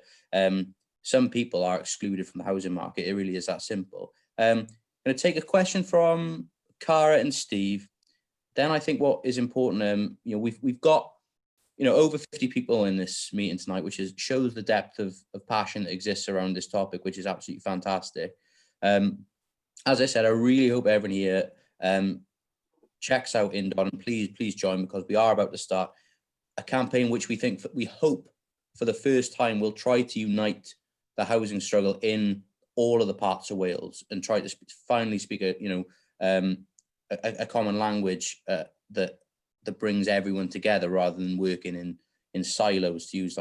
A: some people are excluded from the housing market. It really is that simple. I'm going to take a question from Cara and Steve. Then I think what is important, we've got, over 50 people in this meeting tonight, which shows the depth of passion that exists around this topic, which is absolutely fantastic. As I said, I really hope everyone here checks out Undod, and please, please join, because we are about to start a campaign which we hope for the first time will try to unite the housing struggle in all of the parts of Wales and try to finally speak a common language that brings everyone together rather than working in silos, to use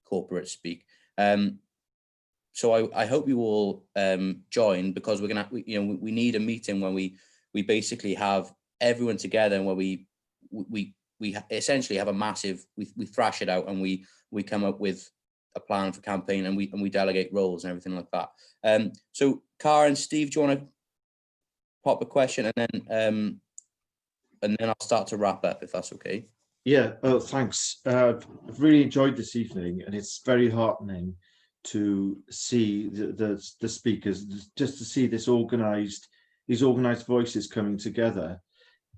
A: corporate speak. So I hope you all join, because we need a meeting when we basically have everyone together, and where we essentially have a massive, we thrash it out, and we come up with a plan for campaign, and we delegate roles and everything like that. So Cara and Steve, do you want to pop a question, and then I'll start to wrap up, if that's okay.
F: Yeah, oh, thanks. I've really enjoyed this evening, and it's very heartening to see the speakers, just to see these organised voices coming together.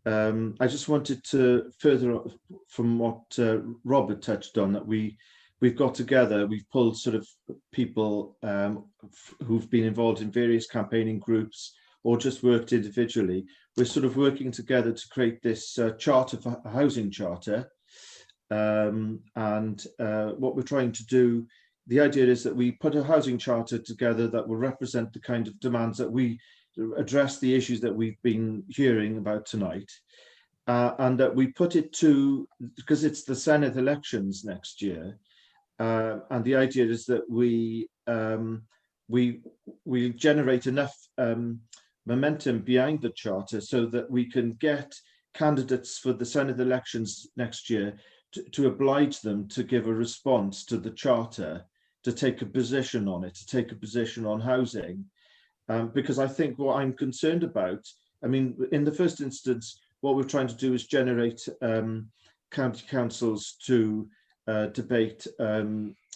F: I just wanted to further from what Robert touched on, that we we've got together, we've pulled sort of people who've been involved in various campaigning groups or just worked individually. We're sort of working together to create this charter for housing charter. And what we're trying to do, the idea is that we put a housing charter together that will represent the kind of demands that we address, the issues that we've been hearing about tonight, and that we put it to, because it's the Senedd elections next year, and the idea is that we generate enough momentum behind the charter so that we can get candidates for the Senedd elections next year to oblige them to give a response to the charter, to take a position on it, to take a position on housing. Because I think what I'm concerned about, I mean, in the first instance, what we're trying to do is generate county councils to debate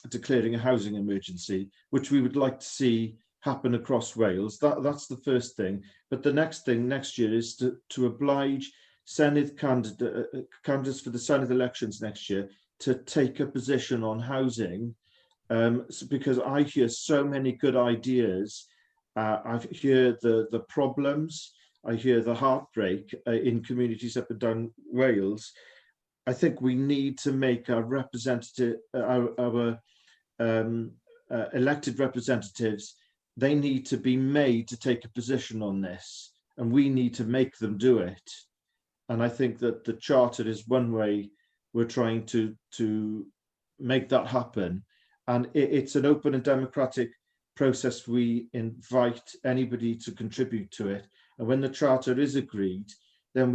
F: declaring a housing emergency, which we would like to see happen across Wales. That's the first thing. But the next thing next year is to oblige Senedd candidates for the Senedd elections next year to take a position on housing, because I hear so many good ideas. I hear the problems, I hear the heartbreak in communities up and down Wales. I think we need to make our elected representatives, they need to be made to take a position on this, and we need to make them do it. And I think that the charter is one way we're trying to make that happen. And it's an open and democratic process. We invite anybody to contribute to it. And when the charter is agreed, then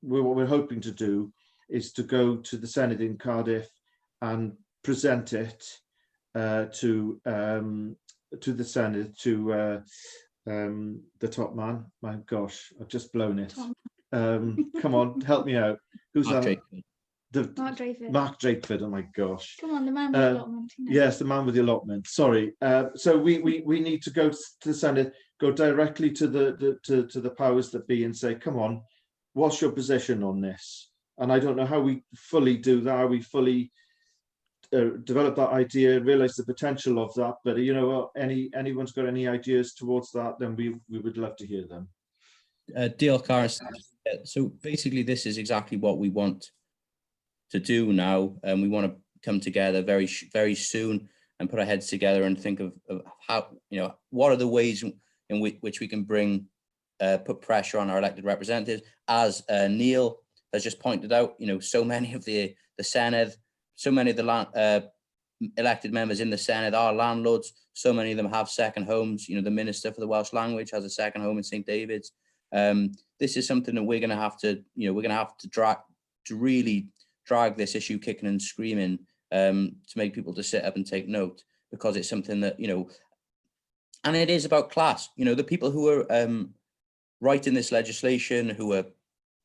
F: what we're hoping to do is to go to the Senedd in Cardiff and present it to the Senedd, to the top man. My gosh, I've just blown it.
G: Tom.
F: Come on, help me out. Who's
A: Mark
F: that?
A: Drakeford.
G: Mark Drakeford.
F: Mark Drakeford, oh my gosh.
G: Come on, the man with the allotment. You know.
F: Yes, the man with the allotment, sorry. So we need to go to the Senedd, go directly to the powers that be and say, come on, what's your position on this? And I don't know how we fully do that, how we fully develop that idea, realise the potential of that. But you know, anyone's got any ideas towards that, then we would love to hear them.
A: Diolch, Karen. So basically, this is exactly what we want to do now, and we want to come together very, very soon and put our heads together and think of how, you know, what are the ways in which we can put pressure on our elected representatives. As Neil has just pointed out, you know, so many of the Senedd, so many of the elected members in the Senedd are landlords. So many of them have second homes. You know, the Minister for the Welsh Language has a second home in St David's. This is something that we're going to have to, you know, we're going to have to drag, to really drag this issue kicking and screaming, to make people to sit up and take note, because it's something that, you know, and it is about class. You know, the people who are writing this legislation, who are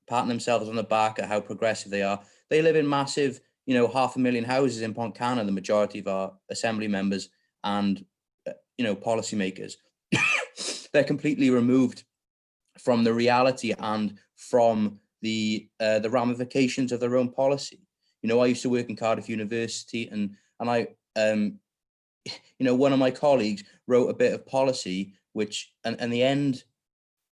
A: patting themselves on the back at how progressive they are, they live in massive, you know, 500,000 houses in Pontcanna, the majority of our assembly members and, you know, policymakers. They're completely removed from the reality and from the ramifications of their own policy. You know, I used to work in Cardiff University, and I, you know, one of my colleagues wrote a bit of policy, which, and the end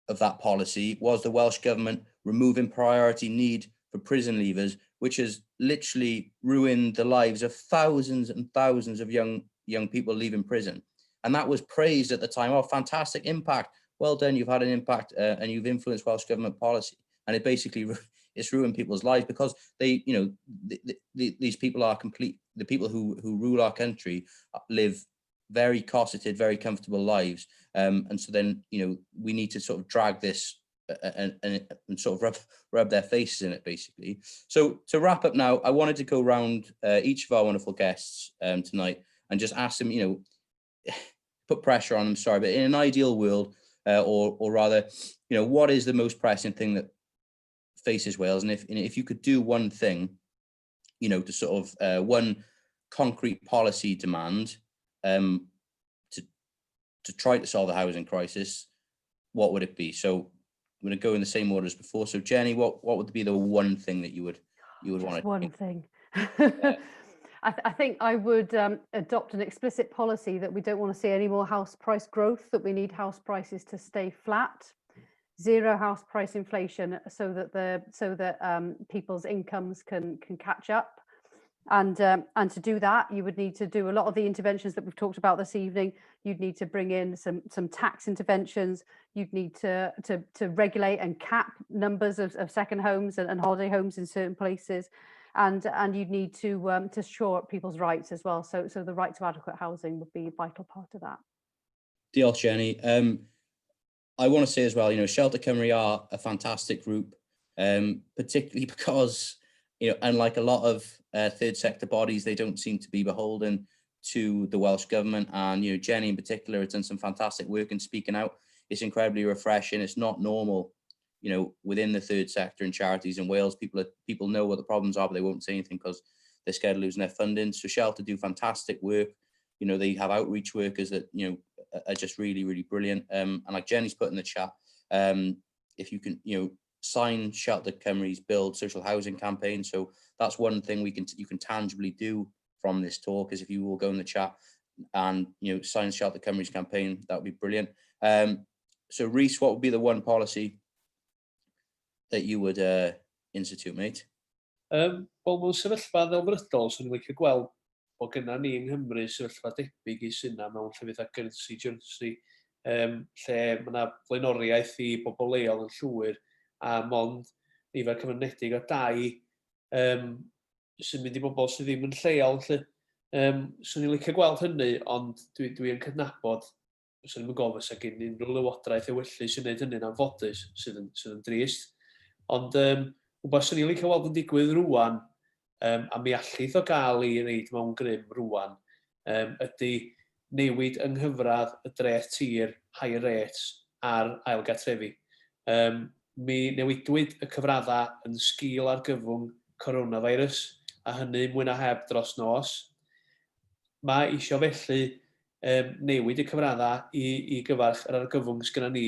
A: of that policy was the Welsh government removing priority need for prison leavers, which has literally ruined the lives of thousands and thousands of young people leaving prison. And that was praised at the time. Oh, fantastic impact. Well done, you've had an impact and you've influenced Welsh government policy. And it basically, it's ruined people's lives, because they, you know, these people are complete, the people who rule our country live very cosseted, very comfortable lives. And so then, you know, we need to sort of drag this and sort of rub their faces in it, basically. So to wrap up now, I wanted to go round each of our wonderful guests tonight and just ask them, you know, put pressure on them, sorry, but in an ideal world, or rather, you know, what is the most pressing thing that faces Wales? And if you could do one thing, you know, to sort of one concrete policy demand to try to solve the housing crisis, what would it be? So I'm going to go in the same order as before. So Jenny, what would be the one thing that you would want to?
B: One thing.
A: Yeah.
B: I, th I think I would adopt an explicit policy that we don't want to see any more house price growth, that we need house prices to stay flat, zero house price inflation, so that people's incomes can catch up. And to do that, you would need to do a lot of the interventions that we've talked about this evening. You'd need to bring in some tax interventions. You'd need to regulate and cap numbers of second homes and holiday homes in certain places. And you'd need to shore up people's rights as well. So the right to adequate housing would be a vital part of that.
A: Diolch, Jenny. I want to say as well, you know, Shelter Cymru are a fantastic group, particularly because, you know, unlike a lot of third sector bodies, they don't seem to be beholden to the Welsh Government. And, you know, Jenny in particular has done some fantastic work in speaking out. It's incredibly refreshing. It's not normal, you know, within the third sector and charities in Wales, people know what the problems are, but they won't say anything because they're scared of losing their funding. So Shelter do fantastic work. You know, they have outreach workers that, you know, are just really, really brilliant. And like Jenny's put in the chat, if you can, you know, sign Shelter Cymru's Build Social Housing campaign. So that's one thing you can tangibly do from this talk, is if you will go in the chat and, you know, sign Shelter Cymru's campaign, that would be brilliant. So Rhys, what would be the one policy that you would institute, mate?
C: Wel, mewn sefyllfa ddelfrydol, swn i'n licio gweld bod gynna ni yng Nghymru sefyllfa debyg i sy'n mewn llefydd a Guernsey, Jersey, lle mae yna flaenoriaeth i bobl leol yn llwyr, a mond nifer cyfyngedig o dai sy'n mynd i bobl sydd ddim yn lleol. Lle. Swn i'n licio gweld hynny, ond dwi yn cydnabod, swn i'n gofyn fysa gen unrhyw lywodraeth ewyllys sy'n gwneud hynny'n anffodus, sydd yn drist. Ond wbeth swn i'n licio weld yn digwydd rwan, a mi allith o gael ei reid mewn grym rwan, ydy newid yng nghyfradd y dreth tir higher rates ar ail gartrefi. Mi newidwyd y cyfraddau yn sgil argyfwng coronavirus, a hynny mwy na heb dros nos. Mae isio felly newid y cyfraddau i gyfarch yr argyfwng sgynna ni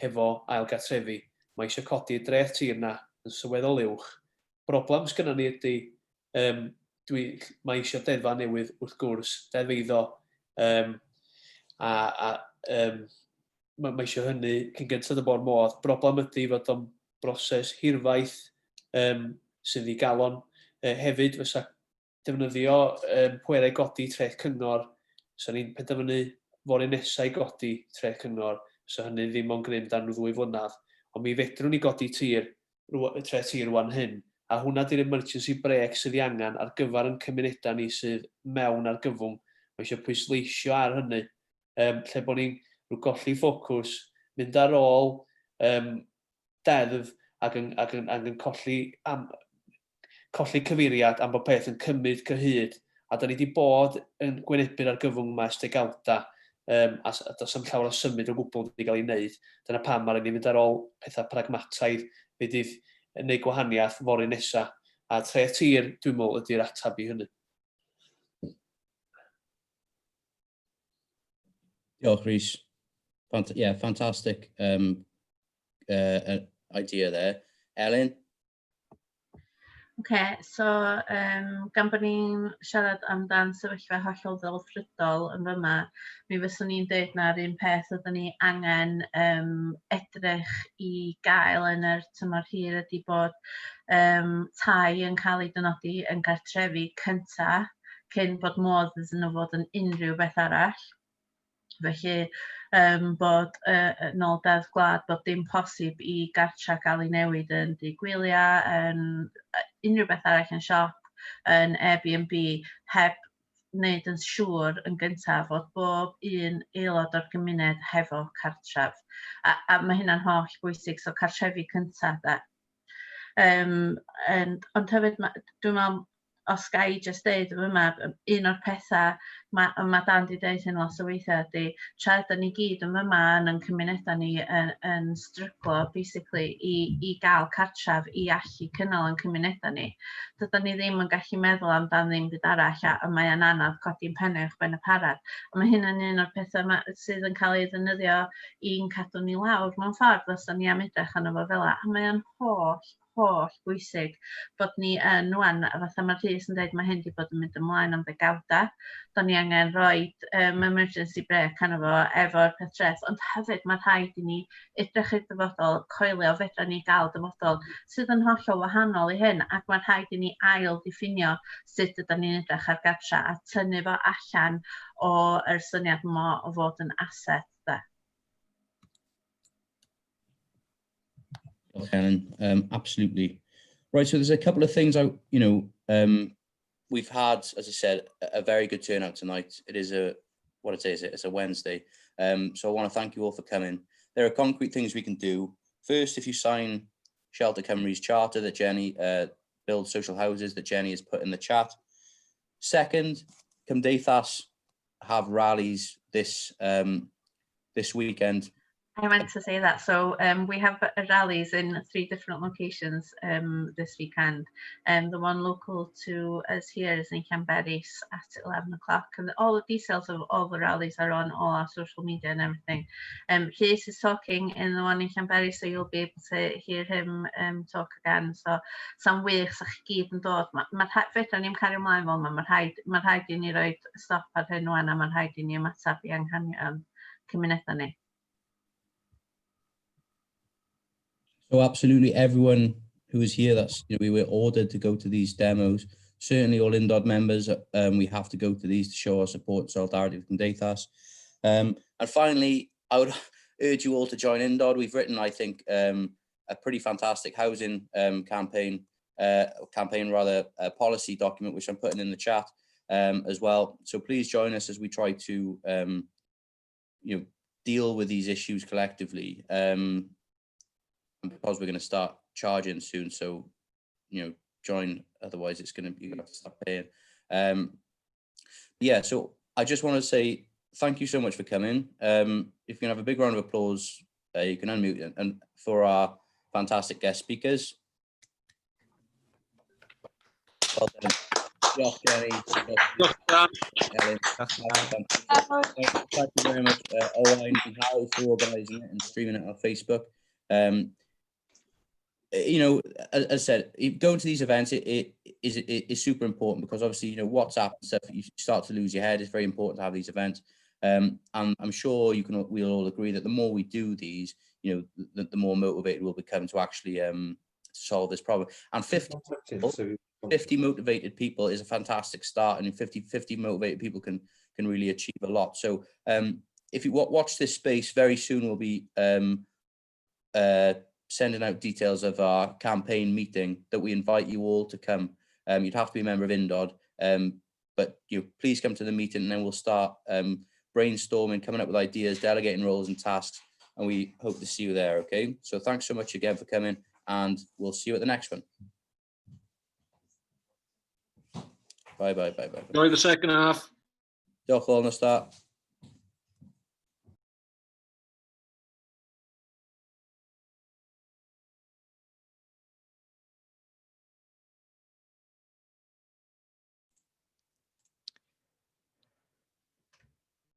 C: hefo ail gartrefi. Mae eisiau codi y dreth tir na yn sylweddol uwch. Broblem sgynna ni ydy, mae eisiau deddfa newydd wrth gwrs, deddf eiddo, a mae eisiau hynny cyn gynted y bo'r modd. Broblem ydy fod o'n broses hirfaith sydd ddigalon. Hefyd, fysa defnyddio pwerau godi treth cyngor, so ni'n penderfynu fory nesau i godi treth cyngor, so hynny ddim ond grym dan 2 flynedd. Ond mi fedrwn ni godi treth tir rwan hyn, a hwnna di'r emergency brake sydd ei angen ar gyfer yn cymunedau ni sydd mewn argyfwng. Mae eisiau pwysleisio ar hynny, lle bod ni'n rhyw golli ffocws, mynd ar ôl deddf ac yn colli cyfeiriad am bod peth yn cymryd cyhyd. A da ni wedi bod yn gwynebu'r argyfwng yma ers degawda, a does am llawer o symud o gwbl wedi cael ei wneud. Dyna pam mae rhaid ni fynd ar ôl pethau pragmataidd fydd yn gwneud gwahaniaeth fory nesaf. A treth tir, dwi'n meddwl, ydy'r atab i hynny.
A: Diolch, Rhys. Yeah, fantastic idea there. Ellen?
D: Oce, so gan bod ni'n siarad amdan sefyllfa hollol ddelfrydol yn fyma, mi fyswn i'n deud na'r un peth oedden ni angen edrych i gael yn yr tymor hir ydy bod tai yn cael eu dynodi yn gartrefi cynta cyn bod modd iddyn nhw fod yn unrhyw beth arall. Felly bod nôl Deddf Gwlad bod dim posib i gartra gael ei newid yn dŷ gwyliau, yn unrhyw beth arall, yn siop, yn Airbnb, heb wneud yn siŵr yn gyntaf fod bob un aelod o'r gymuned hefo cartref. A mae hynna'n holl bwysig, so cartrefi cyntaf de. And, ond hefyd, dwi'n meddwl, os ga i jyst deud yn fyma, un o'r pethau ma Dan 'di deud hyn lot o weithiau ydy, tra ydyn ni gyd yn fyma yn ein cymunedau ni yn stryglo basically i gael cartref i allu cynnal ein cymunedau ni, dydyn ni ddim yn gallu meddwl amdan ddim byd arall a mae o'n anodd codi'n pennau uwch ben y parad. A mae hyn yn un o'r pethau sydd yn cael ei ddefnyddio i'n cadw ni lawr mewn ffordd os da ni am edrych arno fo fel 'a. A mae o'n holl, holl bwysig bod ni yn wan, a fatha mae Rhys yn dweud, mae hyn wedi bod yn mynd ymlaen am ddegawda. Da ni angen rhoi emergency brake arno fo efo'r peth treth, ond hefyd mae rhaid i ni edrych i'r dyfodol, coelio fedra ni gael dyfodol sydd yn hollol wahanol i hyn, ac mae'n rhaid i ni ail diffinio sut ydyn ni'n edrych ar gartra a tynnu fo allan o'r syniad yma o fod yn asset. De.
A: Diolch, Helen. Absolutely. Right, so there's a couple of things I, you know, we've had, as I said, a very good turnout tonight. It is a, what it is, it's a Wednesday. So I want to thank you all for coming. There are concrete things we can do. First, if you sign Shelter Cymru's charter that Jenny, Build Social Houses that Jenny has put in the chat. Second, Cymdeithas have rallies this weekend.
D: I meant to say that. So we have rallies in three different locations this weekend. The one local to us here is in Llanberis at 11 o'clock, and all the details of all the rallies are on all our social media and everything. Rhys is talking in the one in Llanberis, so you'll be able to hear him talk again. So sa'n wych sa chi gyd yn dod. Ma, ma fedra ni'm cario ymlaen fel yma. Ma rhaid i ni roi stop ar hyn wan, a mae'n rhaid i ni ymateb i anghenion cymunedau ni.
A: So absolutely everyone who is here, that's we were ordered to go to these demos. Certainly all Undod members, we have to go to these to show our support and solidarity with Cymdeithas. And finally, I would urge you all to join Undod. We've written, I think, a pretty fantastic housing campaign rather, a policy document, which I'm putting in the chat as well. So please join us as we try to deal with these issues collectively. Because we're going to start charging soon, so join. Otherwise, it's going to be, you have to start paying. Yeah. So I just want to say thank you so much for coming. If you can have a big round of applause, you can unmute and for our fantastic guest speakers. Well done. Diolch, Jenny.
K: Diolch, Dan.
A: Ellen. Thank you very much, Owain and Harry, for organising it and streaming it on Facebook. As I said, going to these events it is super important because obviously, WhatsApp and stuff, you start to lose your head. It's very important to have these events. And I'm sure we'll all agree that the more we do these, the more motivated we'll become to actually solve this problem. And 50 motivated people is a fantastic start, and 50 motivated people can really achieve a lot. So if you watch this space, very soon we'll be sending out details of our campaign meeting that we invite you all to come. You'd have to be a member of Undod, but please come to the meeting, and then we'll start brainstorming, coming up with ideas, delegating roles and tasks, and we hope to see you there, okay? So thanks so much again for coming, and we'll see you at the next one. Bye, bye, bye, bye.
M: Enjoy the second half.
A: Diolch all, nos da.